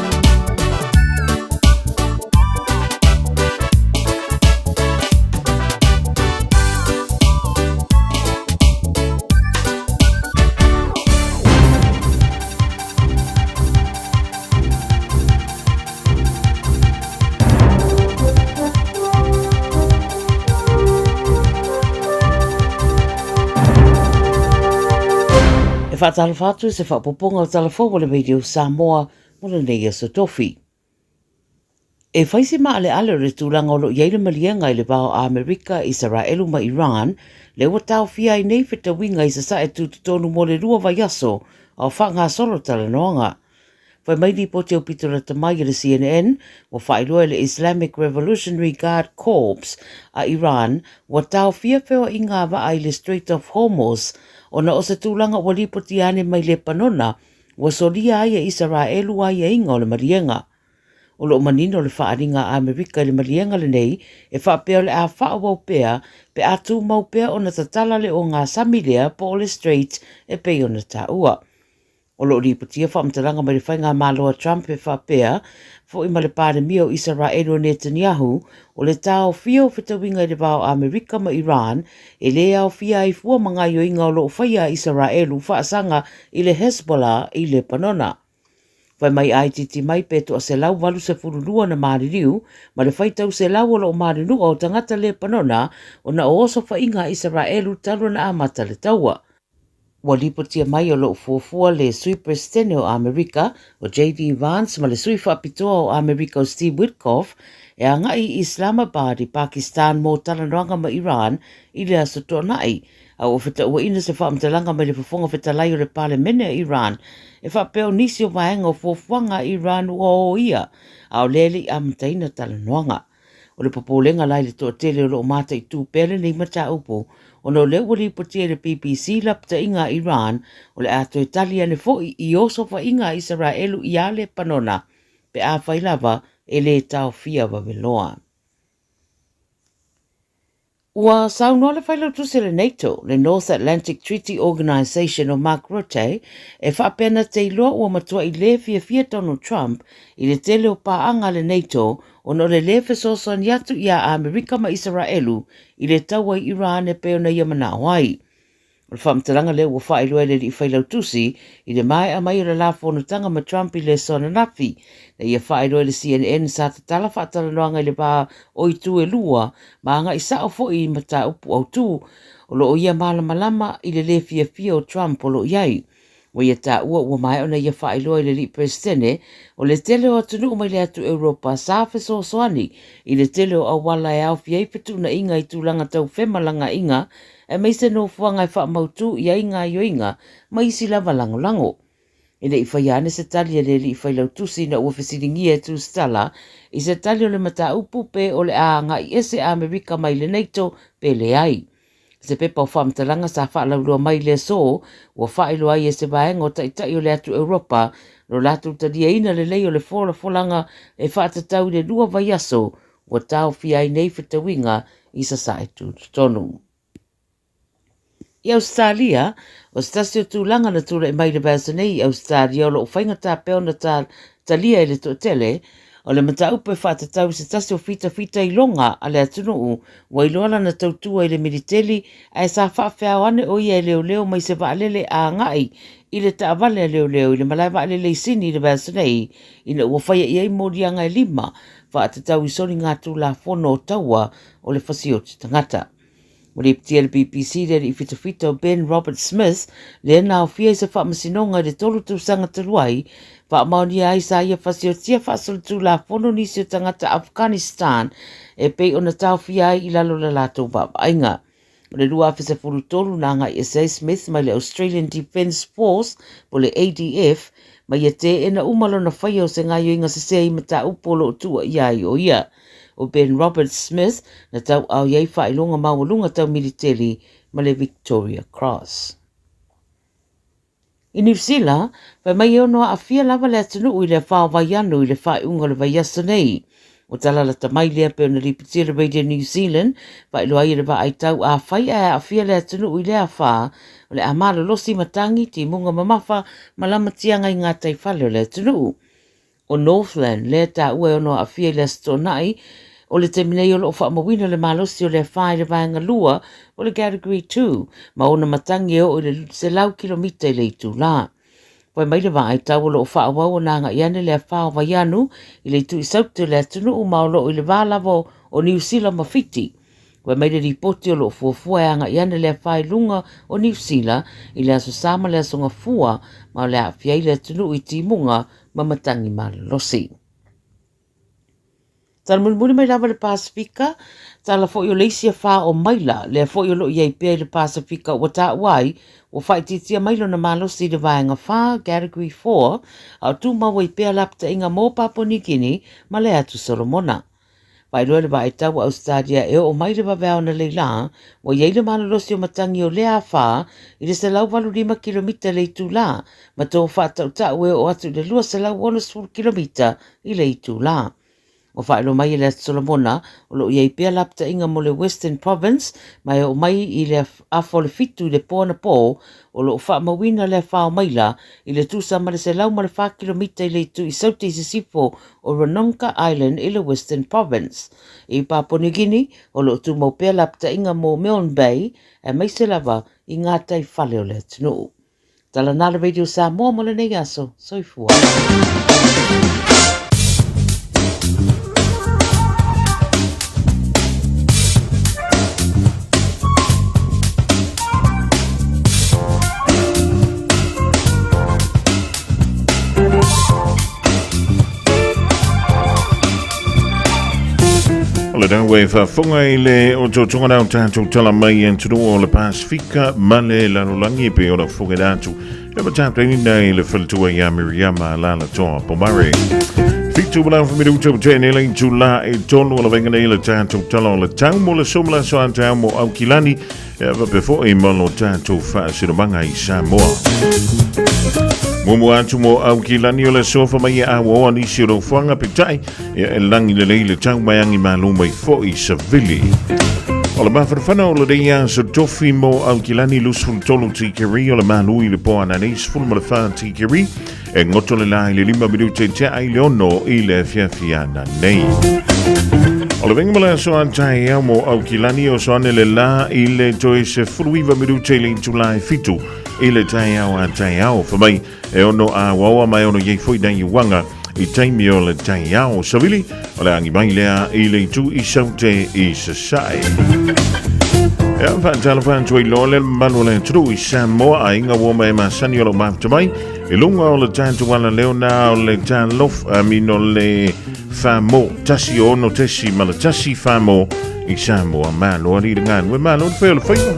faatalofa atu i se faaopoopoga o Tala Fou a le Radio Samoa mo lenei aso Tofi. E fai si maaleale o le tulaga o lo o i ai le maliega i le va o Amerika, Isaraelu ma Iran, lea ua taofia ai nei fetauiga i Sasae tutotonu mo le lua vaiaso a o faagasolo talanoaga. Fai mai lipoti aupito lata mai a le CNN, ua faailoa e le Islamic Revolutionary Guard Corps a Iran ua taofia feoaiga a vaa i le Strait of Hormuz ona o se tulaga ua lipotia ane mai Lepanona Ua solia ai e Isaraelu aiaiga o le maliega. O lo o manino le faaaliga a Amerika i le maliega lenei e faapea o le a faaauau pea pe a tumau pea ona tatala le ogasami lea po o le Strait e pei ona taua. O lo o lipotia faamatalaga mai le faigamalo a Trump e faapea foi ma le Palemia o Isaraelu o Netanyahu o le taofia o fetauiga i le va o Amerika ma Iran e lē aofia ai fua ma gaioiga o lo o faia a Isaraelu faasaga i le Hezbollah i Lepanona. Fai mai itiiti mai pe toa 182 na maliliu ma le faitau selau o lo o malinua o tagata Lepanona ona o osofaiga a Isaraelu talu ona amata le taua. Ua lipotia mai o lo o fuafua le Sui Peresetene o Amerika, o JD Vance ma le Sui Faapitoa o Amerika o Steve Witkoff e agai i Islamabad i Pakistan mo talanoaga ma Iran i le Aso Toonai, a ua fetauaina se faamatalaga mai le Fofoga Fetalai o le Palemene a Iran e faapea o nisi o vaega o fuafuaga a Iran ua o ia, a o lea e le i amataina talanoaga. O le popolega la i le toatele o lo o mataitu pea lenei mataupu ona o lea ua lipotia e le BBC lapataiga a Iran o le a toe tali ane foi i osofaiga a Isaraelu iā Lepanona pe afai lava e lē taofia vaveloa. Ua saunoa le Failautusi o le NATO, le North Atlantic Treaty Organization o Mark Rutte, e faapea na te iloa ua matuai lē fiafia Donald Trump i le tele o paaga a le NATO ona o le lē fesoasoani atu iā Amerika ma Isaraelu i le taua i Iran e pei ona ia manao ai. O le faamatalaga lea ua faailoa e le alii failautusi i le maea mai o le la fonotaga ma Trump i le aso ananafi, na ia faailoa e le CNN sa tatala faatalanoaga i le va o itu e lua ma agai sao foi i mataupu autu o lo o ia malamalama i le lē fiafia o Trump o lo o i ai. Ua ia taua ua maea ona ia faailoa i le alii Peresetene o le tele o atunuu mai le atu Europa sa fesoasoani i le tele o auala e aofia ai fetuunaiga i tulaga tau femalagaaiga aemaise nofoaga e faamautu i ai gaoioiga ma isi lava lagolago. E le i faia ane se tali a le alii failautusi ina ua fesiligia e Tusitala i se tali o le mataupu pe o le a agai ese Amerika mai le NATO pe leai. Se pepa o faamatalaga sa faalauiloa mai i le aso ua faailoa ai e se vaega o taitai o le atu Europa lo latou taliaina lelei o le folafolaga e faatatau i le lua vaiaso ua taofia ai nei fetauiga i Sasae Tutotonu. I Ausetalia, o se tasi o tulaga na tulai mai i le vaiaso nei i Ausetalia o lo o faigata pea ona talia e le toatele, o le mataupu e faatatau i se tasi o fitafitailoga a le atunuu ua iloa lana tautua i le militeli ae sa faafeao ane o ia e leoleo mai se vaalele a agai i le taavale a leoleo i le malae vaalele i Sini i le vaiaso nei ina ua faia i ai moliaga e lima faatatau i soligatulafono o taua o le fasioti tagata. Ua lipotia e le BBC le alii fitafita o Ben Robert Smith, lea na aofia i se faamasinoga i le tolu tausaga talu ai, faamaonia ai sa ia fasiotia faasolitulafono nisi o tagata Afghanistan e pei ona taofia ai i lalo o la latou vaavaaiga. O le 2013 na agai ese ai Smith mai le Australian Defence Force po le ADF ma ia teena uma lona faia o se gaioiga sese i mataupu o lo o tuuaia ai o ia. O Ben Roberts Smith na tauao i ai faailoga maualuga tau militeli ma le Victoria Cross. I Niu Sila, fai mai e ono aafia lava le atunuu i le afa o Vaianu i le faaiuga o le vaiaso nei. Ua talalata mai lea pei ona lipotia le Radio New Zealand, faailoa ai e le vaai tau afai ae aafia le atunuu i lea afa, o le a malolosi matagi, timuga mamafa ma lamatiaga i gataifale o le atunuu. O Northland, lea e taua e ono aafia i le Aso Toonai, o le taimi nei o lo o faamauina le malosi o le afa i le vaega lua o le Category 2 ma ona matagi e oo i le 100 kilomita i le itulā. Fai mai le vaai tau o lo o faaauau ona agai ane le afa o Vaianu i le itu i Saute o le atunuu ma o lo o i le va lava o Niu Sila ma Fiti. Fai mai le lipoti o lo o fuafua e agai ane le afa i luga o Niu Sila i le Aso Sa ma le Aso Gafua ma o le a aafia ai le atunuu i timuga ma matagi malolosi. Tala mulimuli mai lava le Pasefika, tala foi o le isi afa o maila, lea foi o lo o i ai pea i le Pasefika ua taua ai, ua faaitiitia mai lona malosi i le Vaega 4, Category 4, a o tumau ai pea lapataiga mo Papua New Guinea ma le Atu Solomona. Faailoa le vaai tau a Ausetalia e oo mai le vaveao analeila lā, ua i ai le malolosi o matagi o lea afa i le 185 kilomita i le itulā, ma to faatautau e oo atu i le 260 kilomita i le itulā. Ua faailoa mai e le Atu Solomona, o lo o i ai pea lapataiga mo le Western Province, ma e oo mai i le afa o le fitu i le po anapō, o lo o faamauina le afa o maila i le tusa ma le 104 kilomita i le itu i Saute i sisifo o Ranongga Island i le Western Province. I Papua New Guinea, o lo o tumau pea lapataiga mo Milne Bay, aemaise lava i ngā tai fale o le atunuu. Tala nā le Radio Samoa mo lenei aso. Soifua. O le tau e faafofoga i le otootoga na o tatou tala mai e atunuu o le Pasifika ma le lalolagi e pei ona fofoga atu e matataina i le faletua ia Miriama Lalatoa Pomare. Fitu ma lau minuta o tēnei lei tūlā e tonu o la venga nei le tātou tala o le tau mo le somo la soa tau mo Aukilani E faapea foi ma lo tatou faasinomaga i Samoa. Muamua atu mo Aukilani o le sofa mai e aoaoa nisi o laufuaga peitai ia e lagi lelei le tau mai agi malo mai foi savili. O le mafanafana o lenei aso tofi mo Aukilani 23 tikeri o le malu i le po ananei 14 tikeri E ngoto le la i le 5 minute tea i le 6 i le afiafi ananei. O le venga ma le aso a taeao mo Aukilani o soane le la i le toe 19 minute i le itula e 7 i le taeao a taeao. Fa mai e ono a waoa mai ono iei foi nei uanga i taimi o le taeao. Savili o le agi mai lea i le itu i saute i sasae. Ia, whaatalofa atu ai loa le mamalu o le atunuu i Samoa, aiga ua ma e masani o lo mafuta mai. I luga o le tatou ala leo na o le talof, I mean o le whamo, 16.1 whamo i Samoa. Malo ali le ngānu e malo le whai o le whaiwa.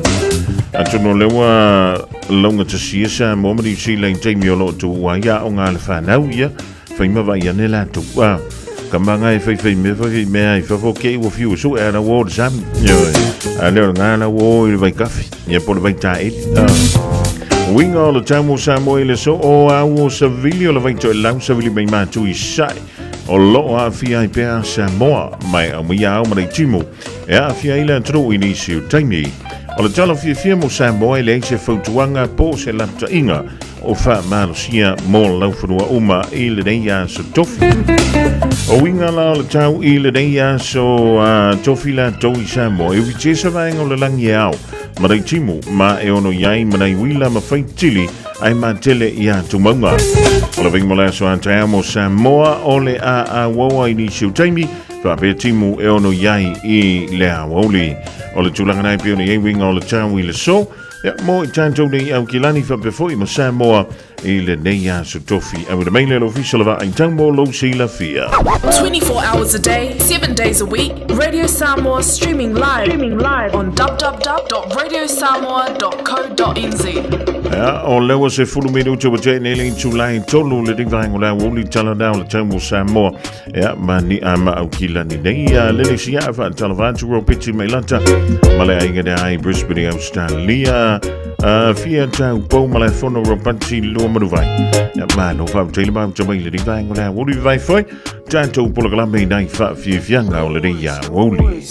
Atonu o lea ua launga tasia Samoa ma Niu Sila i taimi o lo tu ua ia o ngā le whanau ia. Whai ma vai ane lātou. Ah, ka manga e whai whai mea, whai whai mea i whawhao ke ua whiu so e ana wō le sami. A leo ngā la wō i le vai kafi, ia po le vai tāeli. Ah. Winga o le tau o Samoa i le so o au o Savili o le vai toe lau Savili mai mātu i sai. O loo aafia ai pea Samoa mai au mai au ma le timu e aafia ai le atunuu i nisi o taimi. O le tala fiafia mo Samoa e leai se fautuaga po o se lapataiga o faamalosia mo laufanua uma i lenei aso tofi. O uiga la o le tau i lenei aso tofi latou i Samoa e ufitia sa vaega o le lagi e ao ma nai timu ma e ono i ai ma nai uila ma faitili ai matele i atu mauga. O le vaiga mo le aso a taeao mo Samoa o le a auaua i nisi o taimi faapea timu e ono i ai i le aoauli. O le tulaga nei pei ona i ai uiga o le tau i le so, ia, mo i tatou nei Aukilani faapea foi ma Samoa i lenei aso tofi. Auina mai le ofisa o le vaai tau mo lou silafia. 24 hours a day, 7 days a week, Radio Samoa streaming live, streaming live on www.radiosamoa.co.nz. Ia, o lea ua 10 minuti ua tea nei le itula e tolu le vaega o le aoauli tala na o le tau mo Samoa. Ia, ma ni a ma Aukilani nei. Ia, lele si a whaatalofa atu ro peti mai lata. Ma le aiga de ai Brisbane, Australia. Fia tau pau ma le fono ro pati lua manuvai. Ia, ma no whau teile mau te mai le ni vaenga le aouli vai foi. Tātou polokalame nei whaafiafianga o le nei aouli.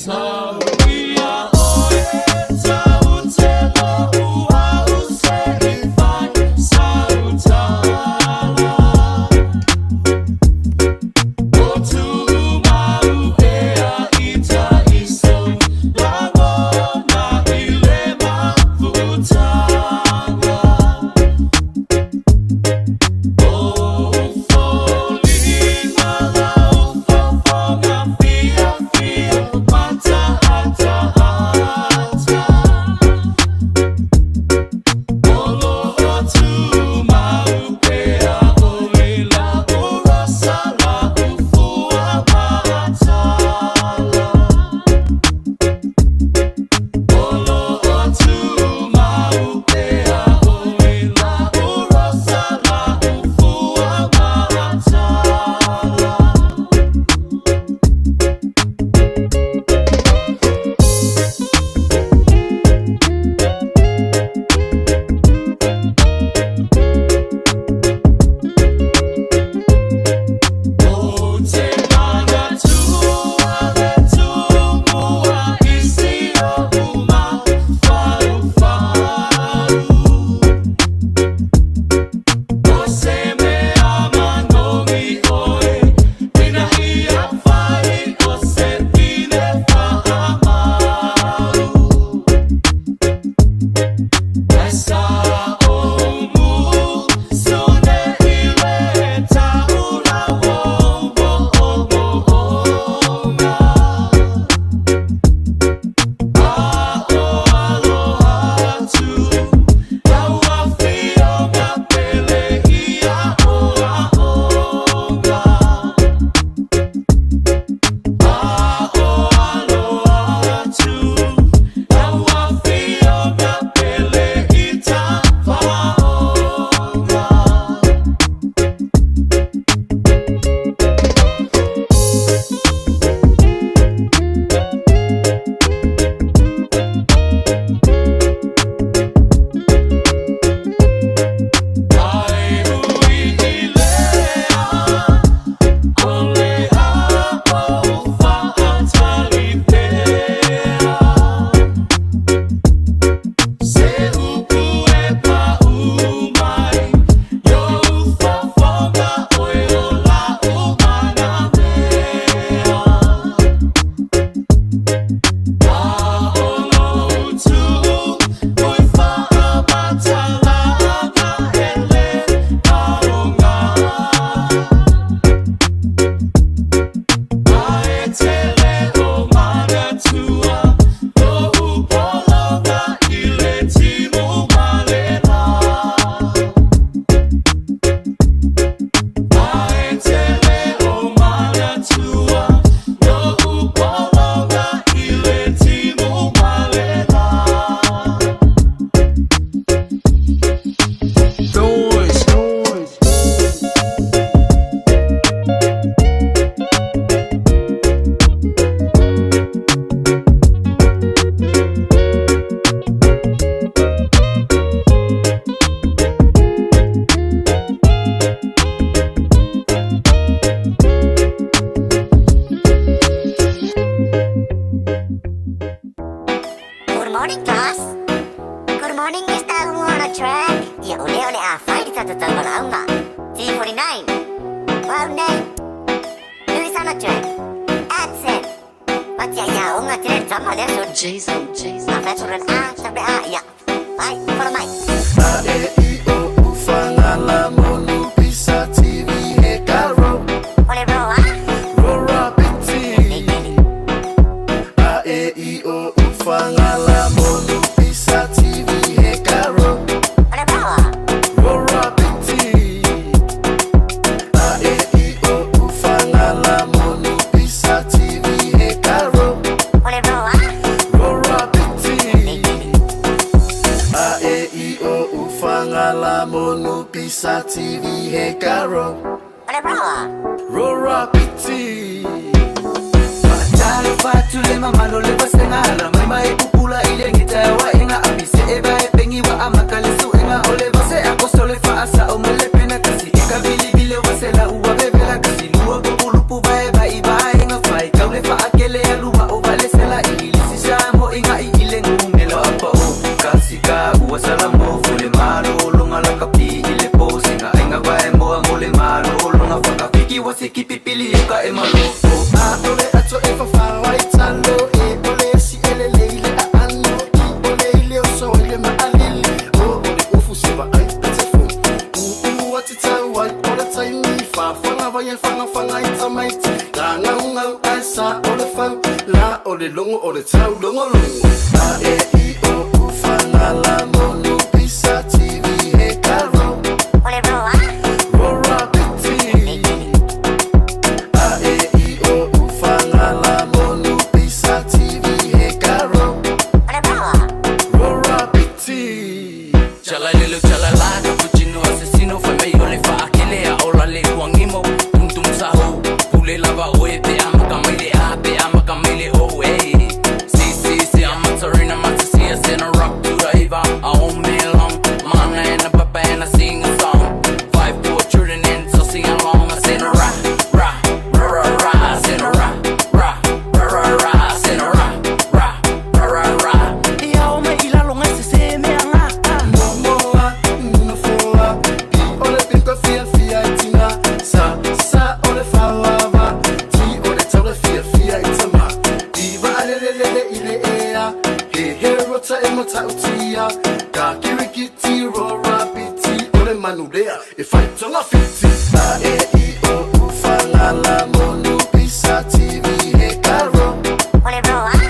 piti Rora piti O le manulea e fai tonga fiti A e i o u fa la la monu Pisa TV he ka ro Ole bro, ah.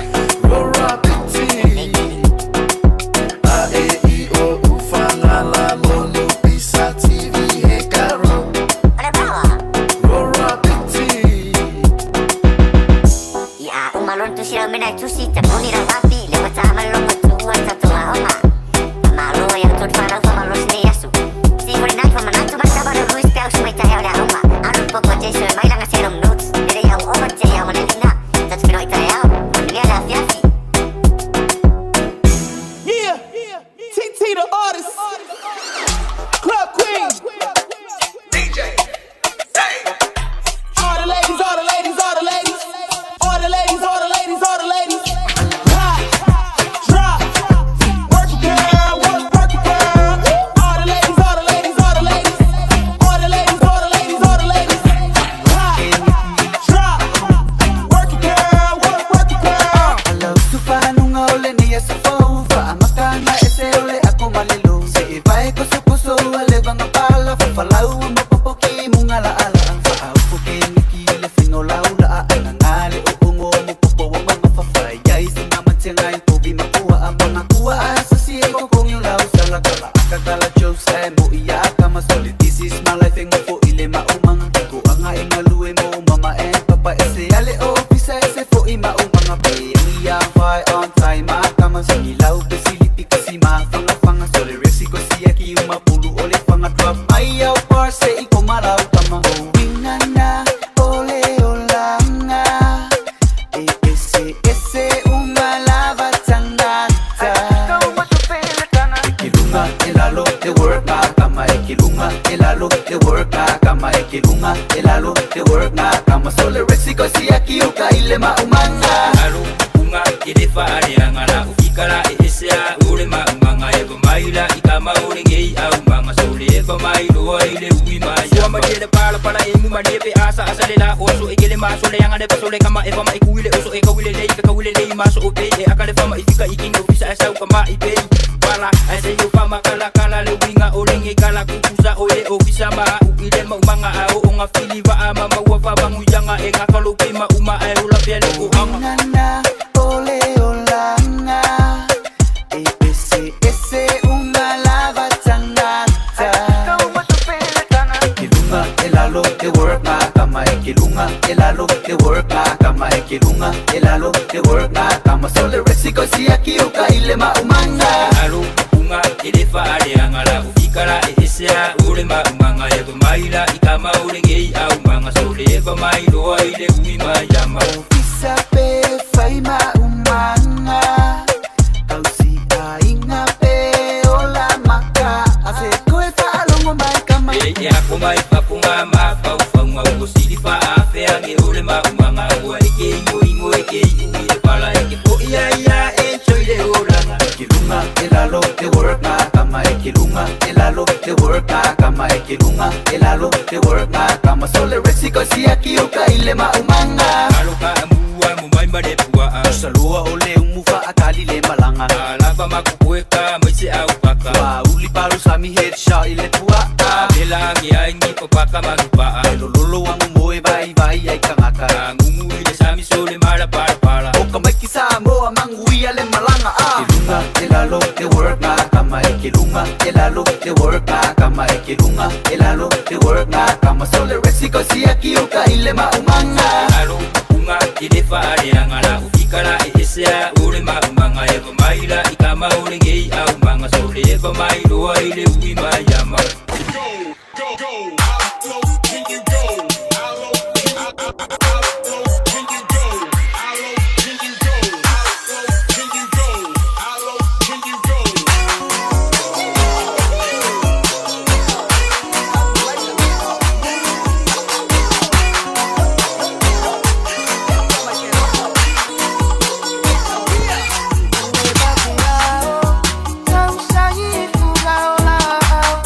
Rora piti A e i o u fa la la monu Pisa TV he ka ro Ole bro, ah. Rora piti Ia umalon tu sira mena tu si te moni ra wapi le wata malongo tu wata to ahoma. Malo ya tu fana fa malo sne yasu. Si hori na fa manatu ma sabaro Luis pe au mai ta hele ahoma. Aru poko jesu mai langa serum notes. Nere ya o over te ya manelina. Tats pino ita ya. Manulia la fiafi. Yeah, TT the artist, Club Queen, DJ, all the ladies, all the ladies, all the ladies, all the ladies, all the ladies, all the ladies. Pop, drop, work it, girl, work, work it, girl. All the ladies, all the ladies, all the ladies, all the ladies, all the ladies, all the ladies. Pop, drop, work it, girl, work, work it, girl. Alau sufahanunga ole ni asafaufa Amakanga ese ole ako malilo Se ivae kuso kuso ale vanga pala Fafalau mapapoki mungala ala Faaufuke niki le fingo laula Angangale o ungo mupopo wa mga fafai Yai singamatsengai pobi makuha ang mga kuha Asa siye kokong yung lau sala kala Akakala jokes ay mo iya akama Solid this is my life ngo fo ile maumanga Ko anga ingalue mo mama and papa Ese ale o pisa ese fo ima umanga Pe ang iya fai on time akama Singilaw pe silipi kasi mafanga fanga Sole resi ko siya ki umapulu ole fanga drop Ayaw par se iko maraw tama Winana ole olanga E ese ese umalava tangata Ekilunga elalo the work na kama Ekilunga elalo the work na kama Ekilunga elalo the work na kama Sole resi ko siya ki uka ile maumanga Alo unga ile fa ale angala ufikala e esea ule ma umanga e ba maila ikama ule ngei au manga sole e ba mailo ile ui ma ya ma jele pala pala e mu mani pe asa asa le la oso e kele ma sole anga le pa sole kama e ba ma e kuile oso e ka wile le ka wile le ma so obe e akale fa ma ifika ikinga ofisa asa u kama ibe pala asa yo fa ma kala kala le winga ole nge kala kukusa ole ofisa ma u ile ma umanga a o nga fili va ama ma wa fa bangu yanga e nga kalo pe ma uma e o la pele o anga Nana ole olanga E ese ese umalava tangata Ekilunga elalo the work na kama Ekilunga elalo the work na kama Ekilunga elalo the work na kama Sole resi ko siya ki uka ile maumanga Alo unga ile fa ale angala ufikala e esea ule ma umanga e ba maila ikama ule ngei au manga sole e ba mailo ile ui ma yama Ofisa pe fai ma umanga Kausi ainga pe ola maka Ase koe fa alongo mai kama E ya ko mai papunga ma fa ufa nga o sili fa a fe ange ule ma umanga o e ke ingo ingo e ke i le pala e ke po ia ia e choile olanga Ekilunga elalo the work na kama Ekilunga elalo the work na kama Ekilunga elalo the work na kama Sole resi ko siya ki uka ile maumanga Alo ka amua mo mai ma le pua a Salua ole umufa akali le malanga Alava makukueka mai se au paka Wa uli paru sami headshot ile pua a Bela nge ai ngi papaka manupa a Lololo wangu moe vai vai ai kangaka Ngumu ile sami sole mala pala pala Oka maiki sa moa manguia le malanga a Ekilunga elalo the work na kama Ekilunga elalo the work na kama Ekilunga elalo the work na kama Sole resi ko siya ki uka ile maumanga Alo unga ile fa ale angala ufikala e esea ule ma umanga e ba maila ikama ule ngei au manga sole e ba mailo ile ui ma yama Tausa ifu lao lao.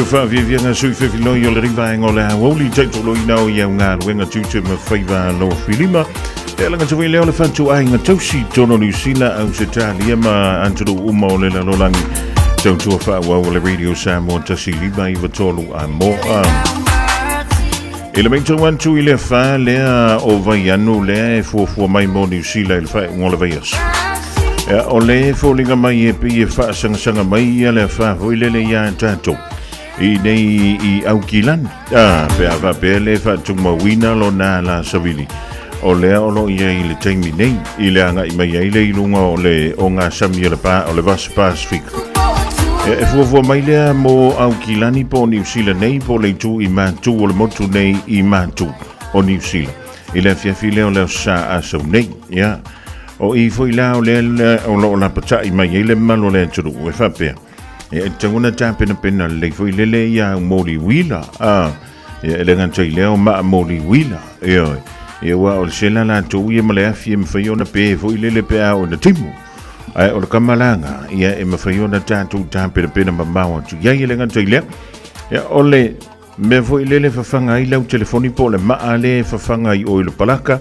o faafiafiaga sui fefiloi o le rivaega o le aoauli taitoloina o ia galuega tiute ma faiva alofilima. E alaga tau lea o le fatuaiga tausi tonu Niu Sila, Ausetalia ma atunuu uma o le lalolagi. Tautua faaauau o le Radio Samoa 159 a moa. I le matau atu i le afa lea o Vaianu lea e fuafua mai mo Niu Sila i le faaiuga o le vaiaso. Ia, o le foliga mai e pei e faasagasanga mai ia le afa foi lele iā tatou i nei i Aukilani. Ah, pe a faapea le faatumauina lona la savili. O lea o lo o i ai i le taimi nei, i le agai mai ai le i luga o le ogasami o le pa o le Vasa Pasifika. E, e fuafua mai lea mo Aukilani po o Niu Sila nei po o le itu i Matu o le motu nei i Matu o Niu Sila. I le afiafi lea o le aso Sa asau nei. Ia, o i foi la o lea o lo o lapatai mai ai le mamalu o le atunuu e faapea. E e tatau ona tapenapena lelei foi lele ia au moli uila. Ah, ia e le gata i lea o maa moli uila. Ioe. Ia ua o le sela latou ia ma le afi e mafai ona pe foi lele pe a oo ina timu. Ae o le kamalaga, ia e mafai ona tatou tapenapena mamao atu i ai e le gata i lea. Ia o le mea foi lele fafaga ai lau telefoni po o le maa lea e fafaga i o i le palaka,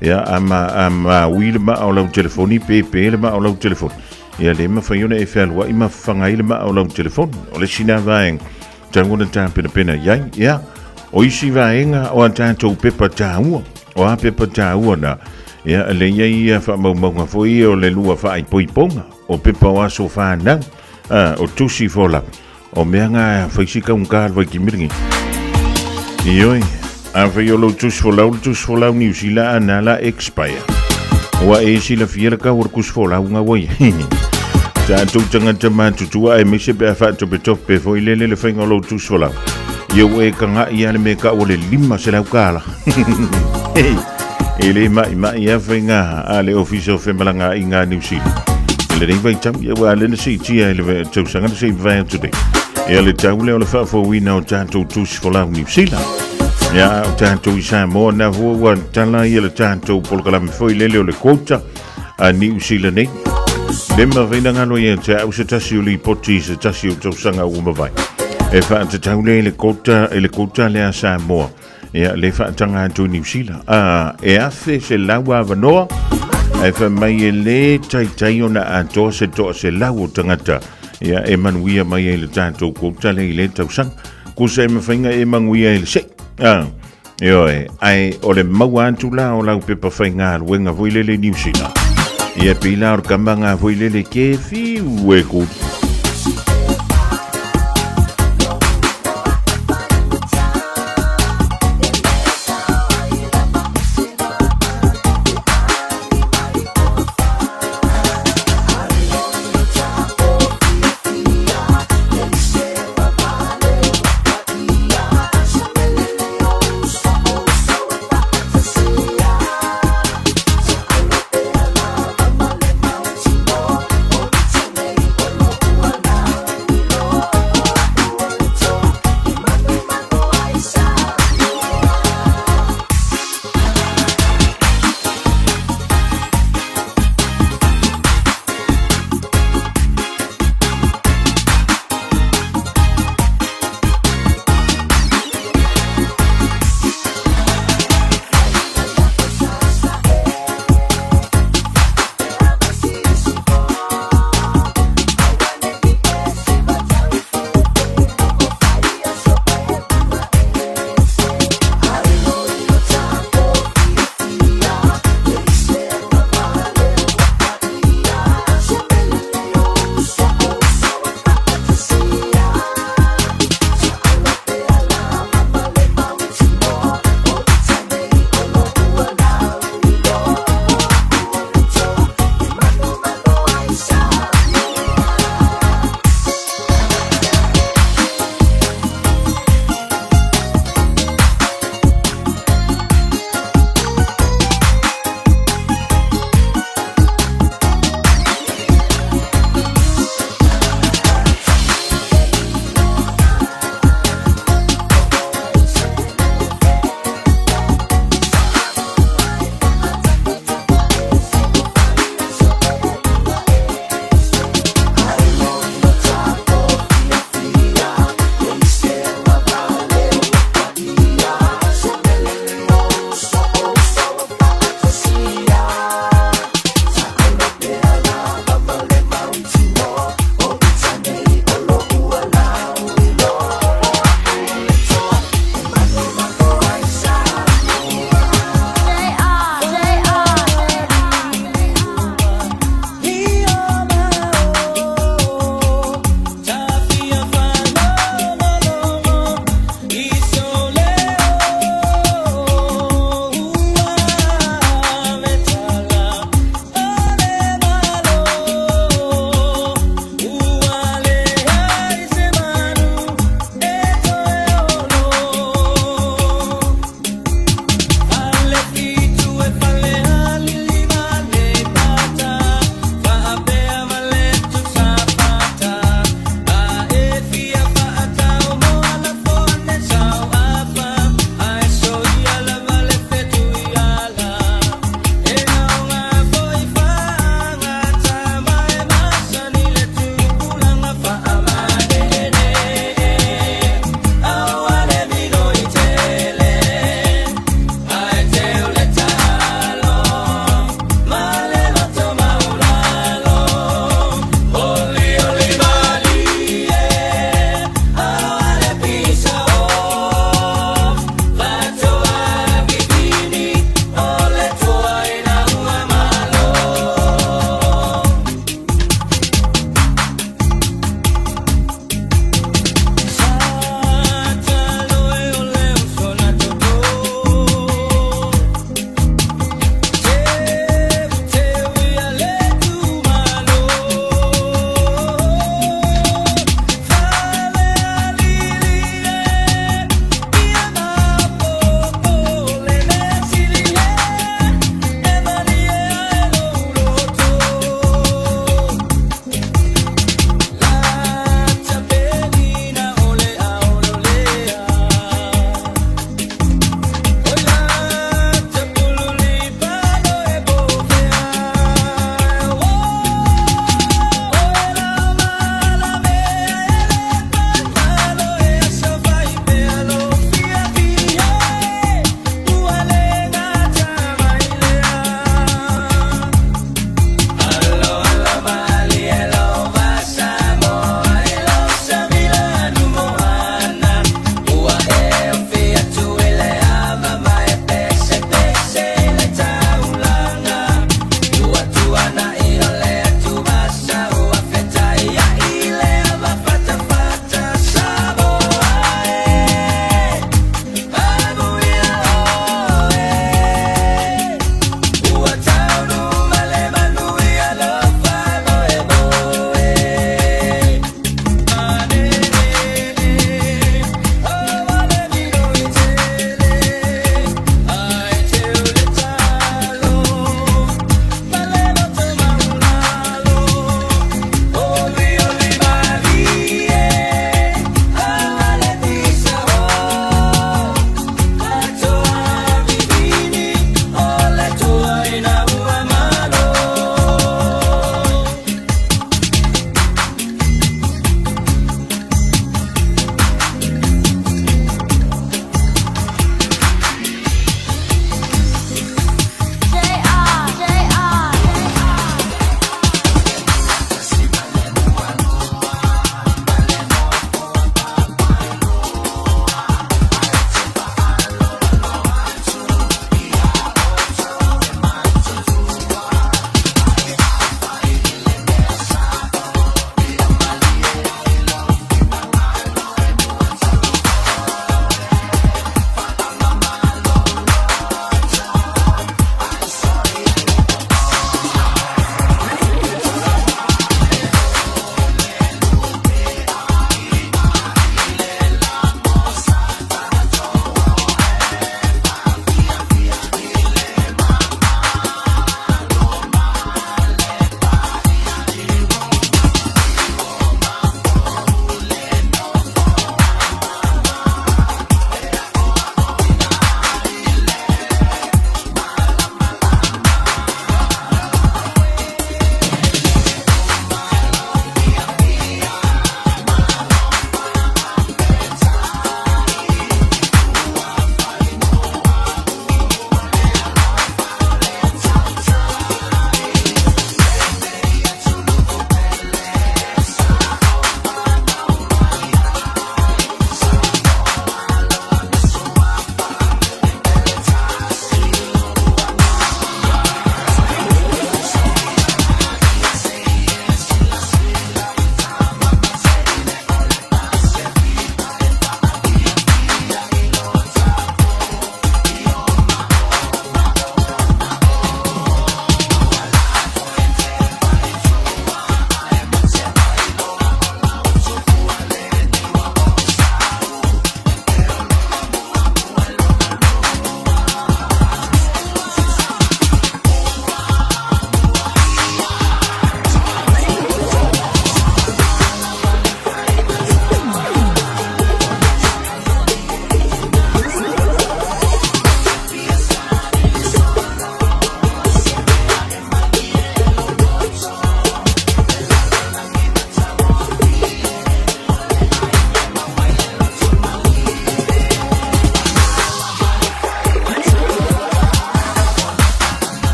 ia a ma, a maui le maa o lau telefoni pe pe le maa o lau telefoni. Ia le mafai ona e fealuai ma fafaga ai le maa o lau telefoni. O le isi lena vaega tatau ona tapenapena i ai. Ia, o isi vaega o a tatou pepa taua, o a pepa taua na, ia, le i ai ia faamaumauga foi ia o le lua faaipoipoga, o pepa o aso fanau, a, o tusi fola, o mea nga fai si kaunga le vaikimiri. Ioe, a fai o lou tusi folau, le tusi folau Niu Sila a na la expire. Ua e silafia le kau o le tusi folau nga ua ia. Tatou tagata matutua aemaise pe a faatopetope foi lele le faiga o lou tusi folau. Ia ua e kaga'i a le mea kau o le 500 kala. E le ma'ima'i a faiga a le Ofisa o Femalagaa'iga a Niu Sila. I lenei vaitau, ia ua lena siitia i le tausaga na se i mavae atu nei. Ia le tau lea o le faafouina o tatou tusi folau Niu Sila. Ia, o tatou i Samoa na fua ua tala ia le tatou polokalame foi lele o le quota a Niu Sila nei. Le mafai na galo ia te au se tasi o lipoti i se tasi o tausaga ua mavae. E faatatau lea i le quota, i le quota lea a Samoa. Ia, le faataga atu i Niu Sila. A, e 1,100 avanoa, ae fai mai e lē taitai ona atoa se 100 o tagata. Ia, e manuia mai ai le tatou quota lea i lea tausaga. Kusa e mafaiga e manuia ai le sei. A, ioe, ae o le maua atu la o lau pepa faigaluega foi lele i Niu Sila. Ia, pei la o le kamaga foi lele ke fiu e kuli.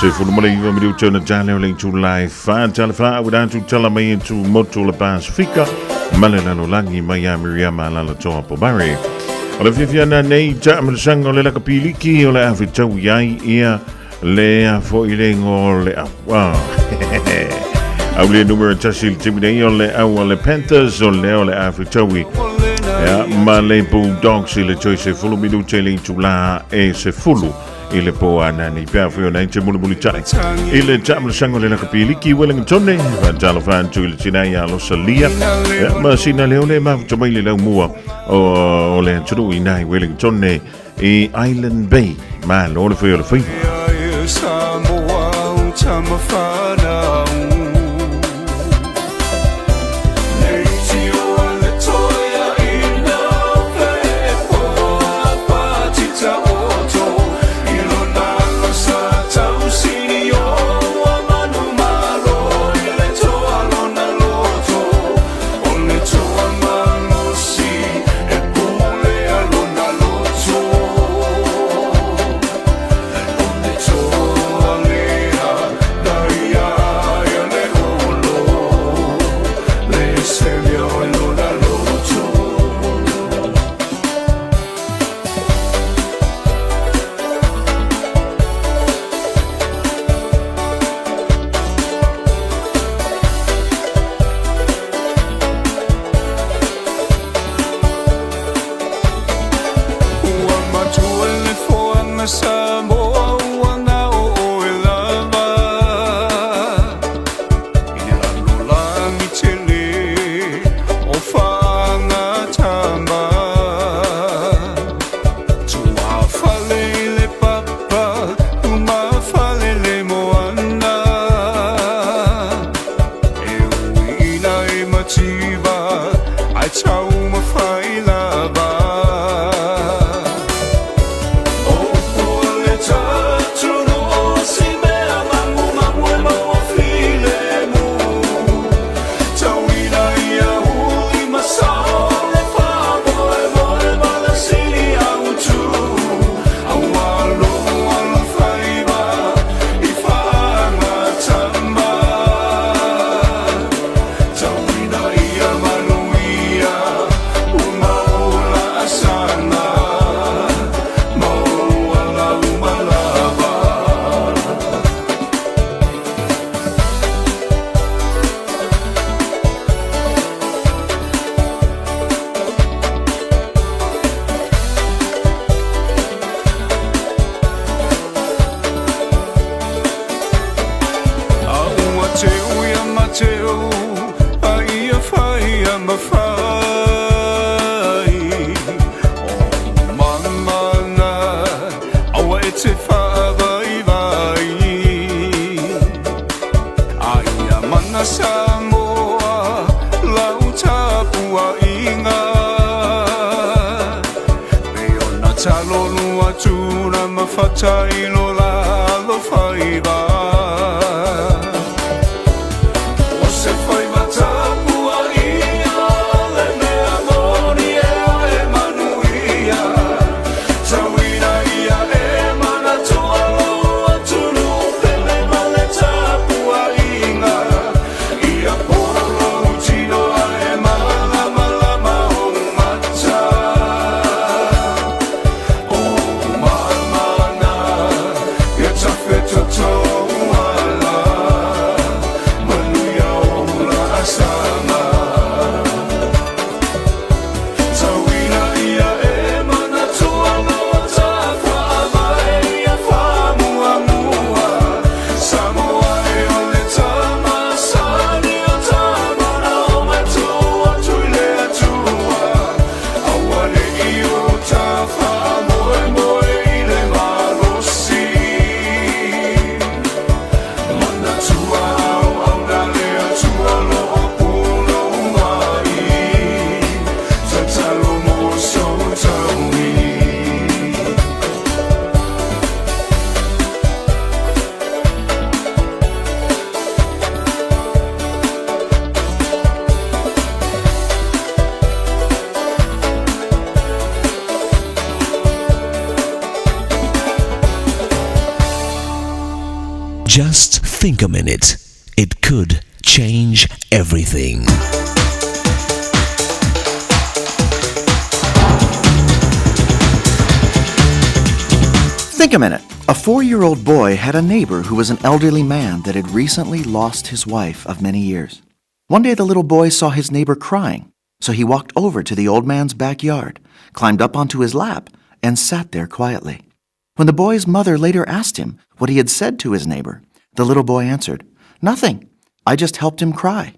19 minuta ona tale o le itula e 4 tala wha au rātu tala mai e tū motu o le Pasifika ma le lalolagi mai ia Miriama Alaalatoa Pomare. O le fiafia na nei taamilosaga o le lakapiliki o le a fetaui ai ia le a fo'i le igoa o le au. Ah. Au le numera tasi le timi nei o le au a le Panthers o lea o le a fetaui ia, ma le Bulldogs i le toe 10 minute i le itula e 10 i le pō ananei pea foi ona te mulimulitai i le taamilosaga o le lakapiliki Wellington faatalofa atu i le tina ia Losalia ia, ma sina leo le mafuta mai le laumua o le atunuu i nai Wellington i Island Bay. Malo le fai o le faiva. Samoa o Tamafanau. Ua matua le foaga Samoa ua gao e lava I le lalolagi tele o faagatama Tuafale i le papa umafale le moana E uiina e mativa ae taumafai lava. O le tatunu o si mea magumagu e maua filemu. Tauina ia uli ma sao le faamoemoe ma le sili autu. Aua lou alofaiva i faagatama. Tauina ia manuia ua maola asaga. Maua lau malava. A ua teu ia Mateo, a ia fai ia mafai. O mamana, aua e te faavaivai. A ia mana Samoa, lau tapuaiga. Pei ona talolu atu na mafata i lo la alofaiva. O se faiva tapuaia le mea moni e e manuia. Tauina ia e manatua lou atunuu pele ma le tapuaiga. Ia polo lou tino ae malamalama ou mata. O mamana, ia tafetotou. Just think a minute. It could change everything. Think a minute. A four year old boy had a neighbor who was an elderly man that had recently lost his wife of many years. One day the little boy saw his neighbor crying, so he walked over to the old man's backyard, climbed up onto his lap, and sat there quietly. When the boy's mother later asked him what he had said to his neighbor, the little boy answered, Nothing. I just helped him cry.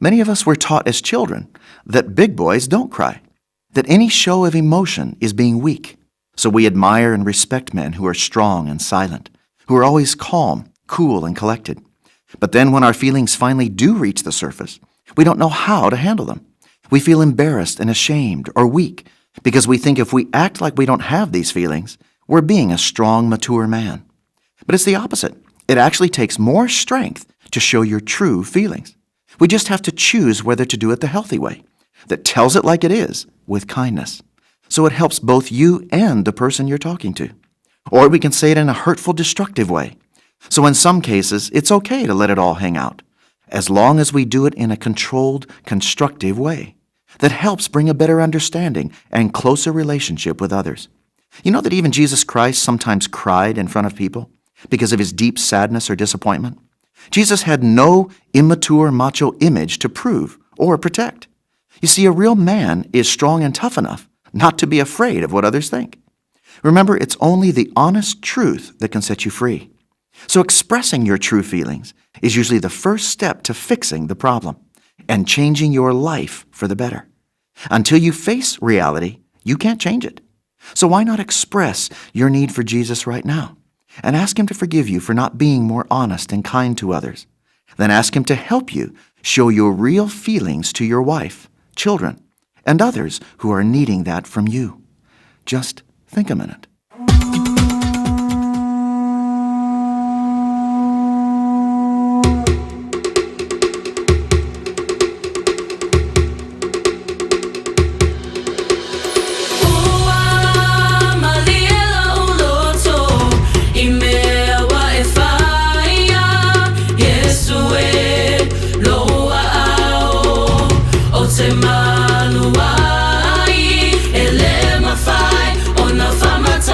Many of us were taught as children that big boys don't cry, that any show of emotion is being weak. So we admire and respect men who are strong and silent, who are always calm, cool, and collected. But then when our feelings finally do reach the surface, we don't know how to handle them. We feel embarrassed and ashamed or weak because we think if we act like we don't have these feelings, we're being a strong, mature man. But it's the opposite. It actually takes more strength to show your true feelings. We just have to choose whether to do it the healthy way that tells it like it is with kindness. So it helps both you and the person you're talking to. Or we can say it in a hurtful, destructive way. So in some cases, it's okay to let it all hang out, as long as we do it in a controlled, constructive way that helps bring a better understanding and closer relationship with others. You know that even Jesus Christ sometimes cried in front of people because of his deep sadness or disappointment? Jesus had no immature macho image to prove or protect. You see, a real man is strong and tough enough not to be afraid of what others think. Remember, it's only the honest truth that can set you free. So, expressing your true feelings is usually the first step to fixing the problem and changing your life for the better. Until you face reality, you can't change it. So, why not express your need for Jesus right now and ask Him to forgive you for not being more honest and kind to others? Then ask Him to help you show your real feelings to your wife, children, and others who are needing that from you. Just think a minute. Ua malie lau loto i mea ua e whaia Iesu e lou aao o te malu ai E le mawhai o na whamata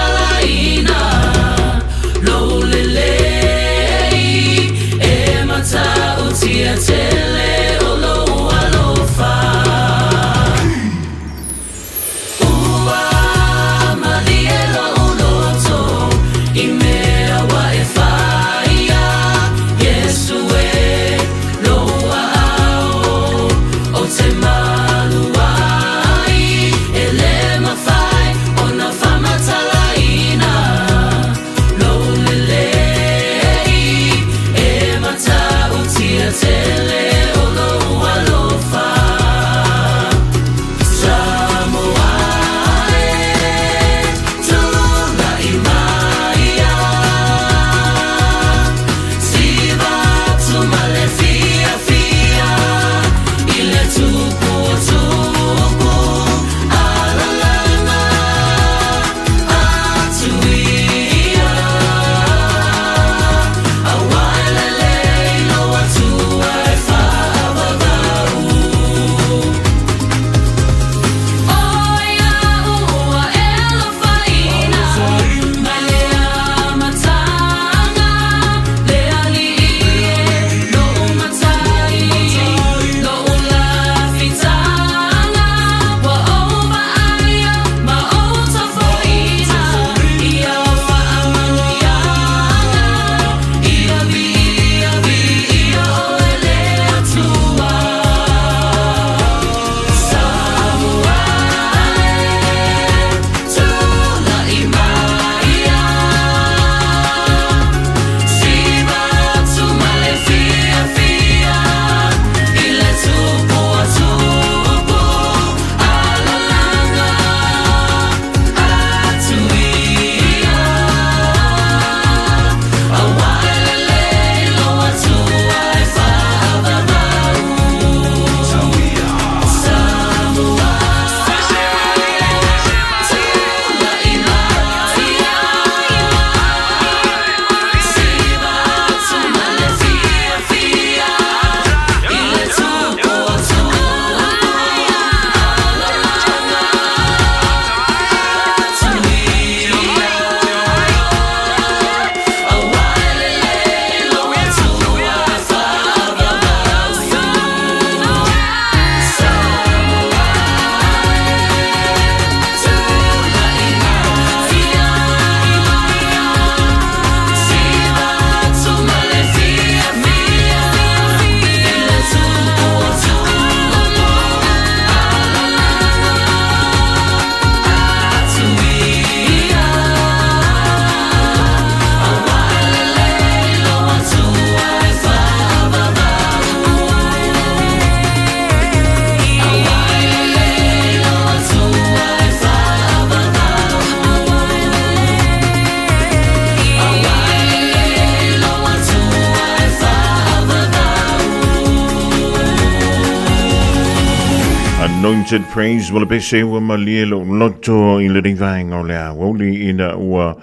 Anointed Praise ma le pese ua malie lou loto i lenei vaega o le aoauli ina ua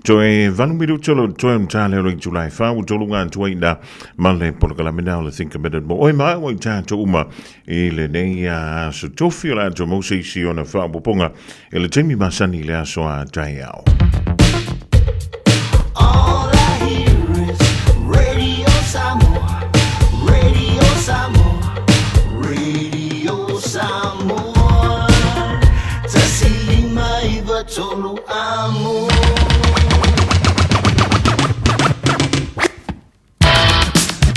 toe 8 minuta lo toe o tale o le itula e 4 ua tolu atu ai ina ma le polokalame na o le Think a Minute mo oe ma au i tatou uma i lenei aso tofi o le ato mau se isi ona faaopoopoga i le taimi masani i le aso a taeao. All I hear is Radio Samoa, Radio Samoa, Radio Samoa. 105 3 amo.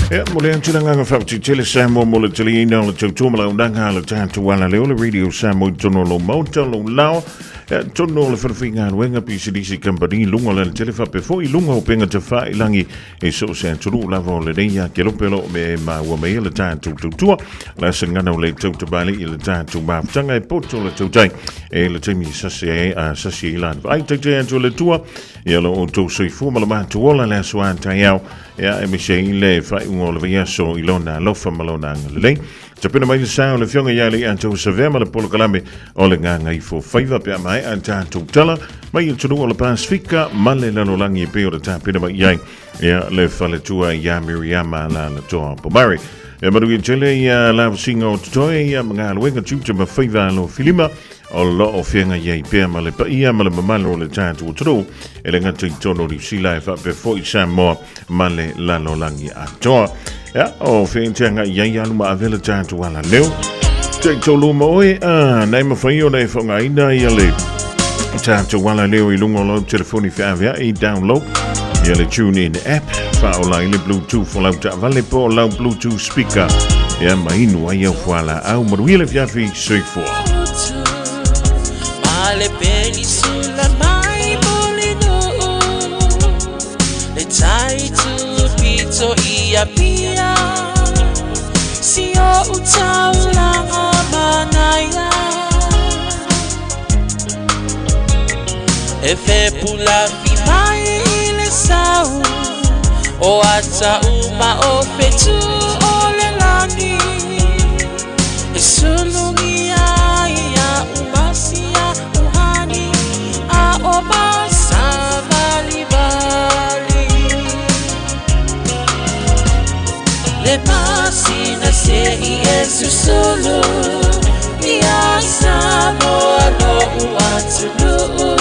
Ia, mo le atu le agaga faafetai tele Samoa mo le taliaina o le tautua ma le auaunaga a le tatou alaleo le Radio Samoa i totonu o lou maota, lou lao, ia, totonu o le falefaigaluega, pisinisi, kamupani, luga o le alatele faapea foi i luga o upega tafailagi i so o se atunuu lava o lenei akelope o lo o mea e maua mai ai le tatou tautua. O le asa gagana o le tautamalii i le tatou mafutaga e poto le tautai e le taimi e sasi ai, a sasi ai lana vaai taitai atu e le Atua ia lo outou soifua ma lo matou ola le aso a taeao ia e mise i le faaiuga o le vaiaso i lona alofa ma lona agalelei. Tapena mai le sa o le Afioga ia Leiataua Savea ma le polokalame o le Gagaifo Faiva pe a maea a tatou tala mai atunuu o le Pasifika ma le lalolagi e pei o le tapena mai i ai ia le faletua ia Miriama Lalatoa Pomare. E manuia tele ia lavasiga o totoe ia ma galuega tiute ma faiva alofilima o lo o feagai ai pea ma le paia ma le mamalu o le tatou atunuu e le gata i totonu o Niu Sila e faapea foi Samoa ma le lalolagi atoa. Ia, o fea te agai i ai alu ma ave le tatou alaleo. Te tolu ma oe, a, nei mawhai o nei whangaina ia le tatou alaleo i lunga o lau telefoni feaveai i download ia le tune in app whaola i le Bluetooth o lau taavale po o lau Bluetooth speaker ia ma inu ai au fualaau manuia le fiafi soifua. Ma le penisula mai Mulinuu Le tai tupito i Apia Si o taulanga manaia E fepulafi mai i le sau O ata uma o fetu o le lani E sulugia ia umasia uhani A o masavalivali Le masina se i e susulu Ia Samoa lo'u atunuu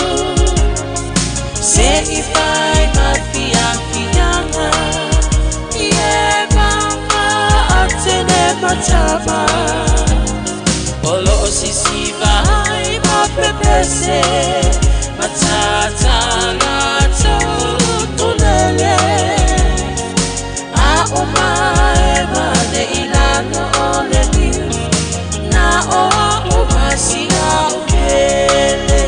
Se i fai ma fiafiaga I e maga atene matama O loo sisiva ai ma pepese Matata latou utulele A o mae mane i lalo o le liu Na o a o masia o pele.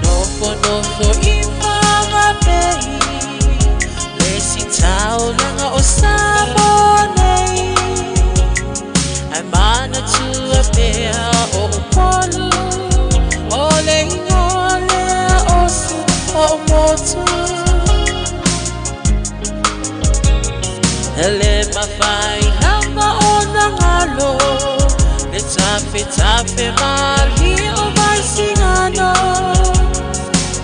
Nofonofo i Whangape Le si taulaga o Samoa nei Ae manatua pea o Upolu O le ingoa lea o si ou motu E le mafai lava ona galo Le tafetafe malie o Vaisigano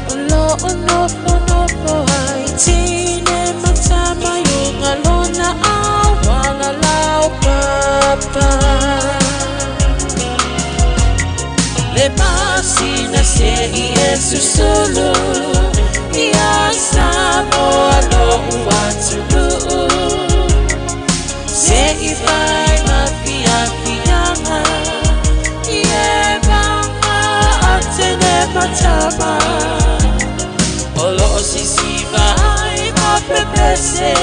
O lo o nofonofo ai tine ma tama i uga lona auala laupapa. Le masina se i e susulu Ia Samoa lo'u atunuu Se i fai ma fiafiaga I e maga atene ma tama O loo sisiva ai ma pepese.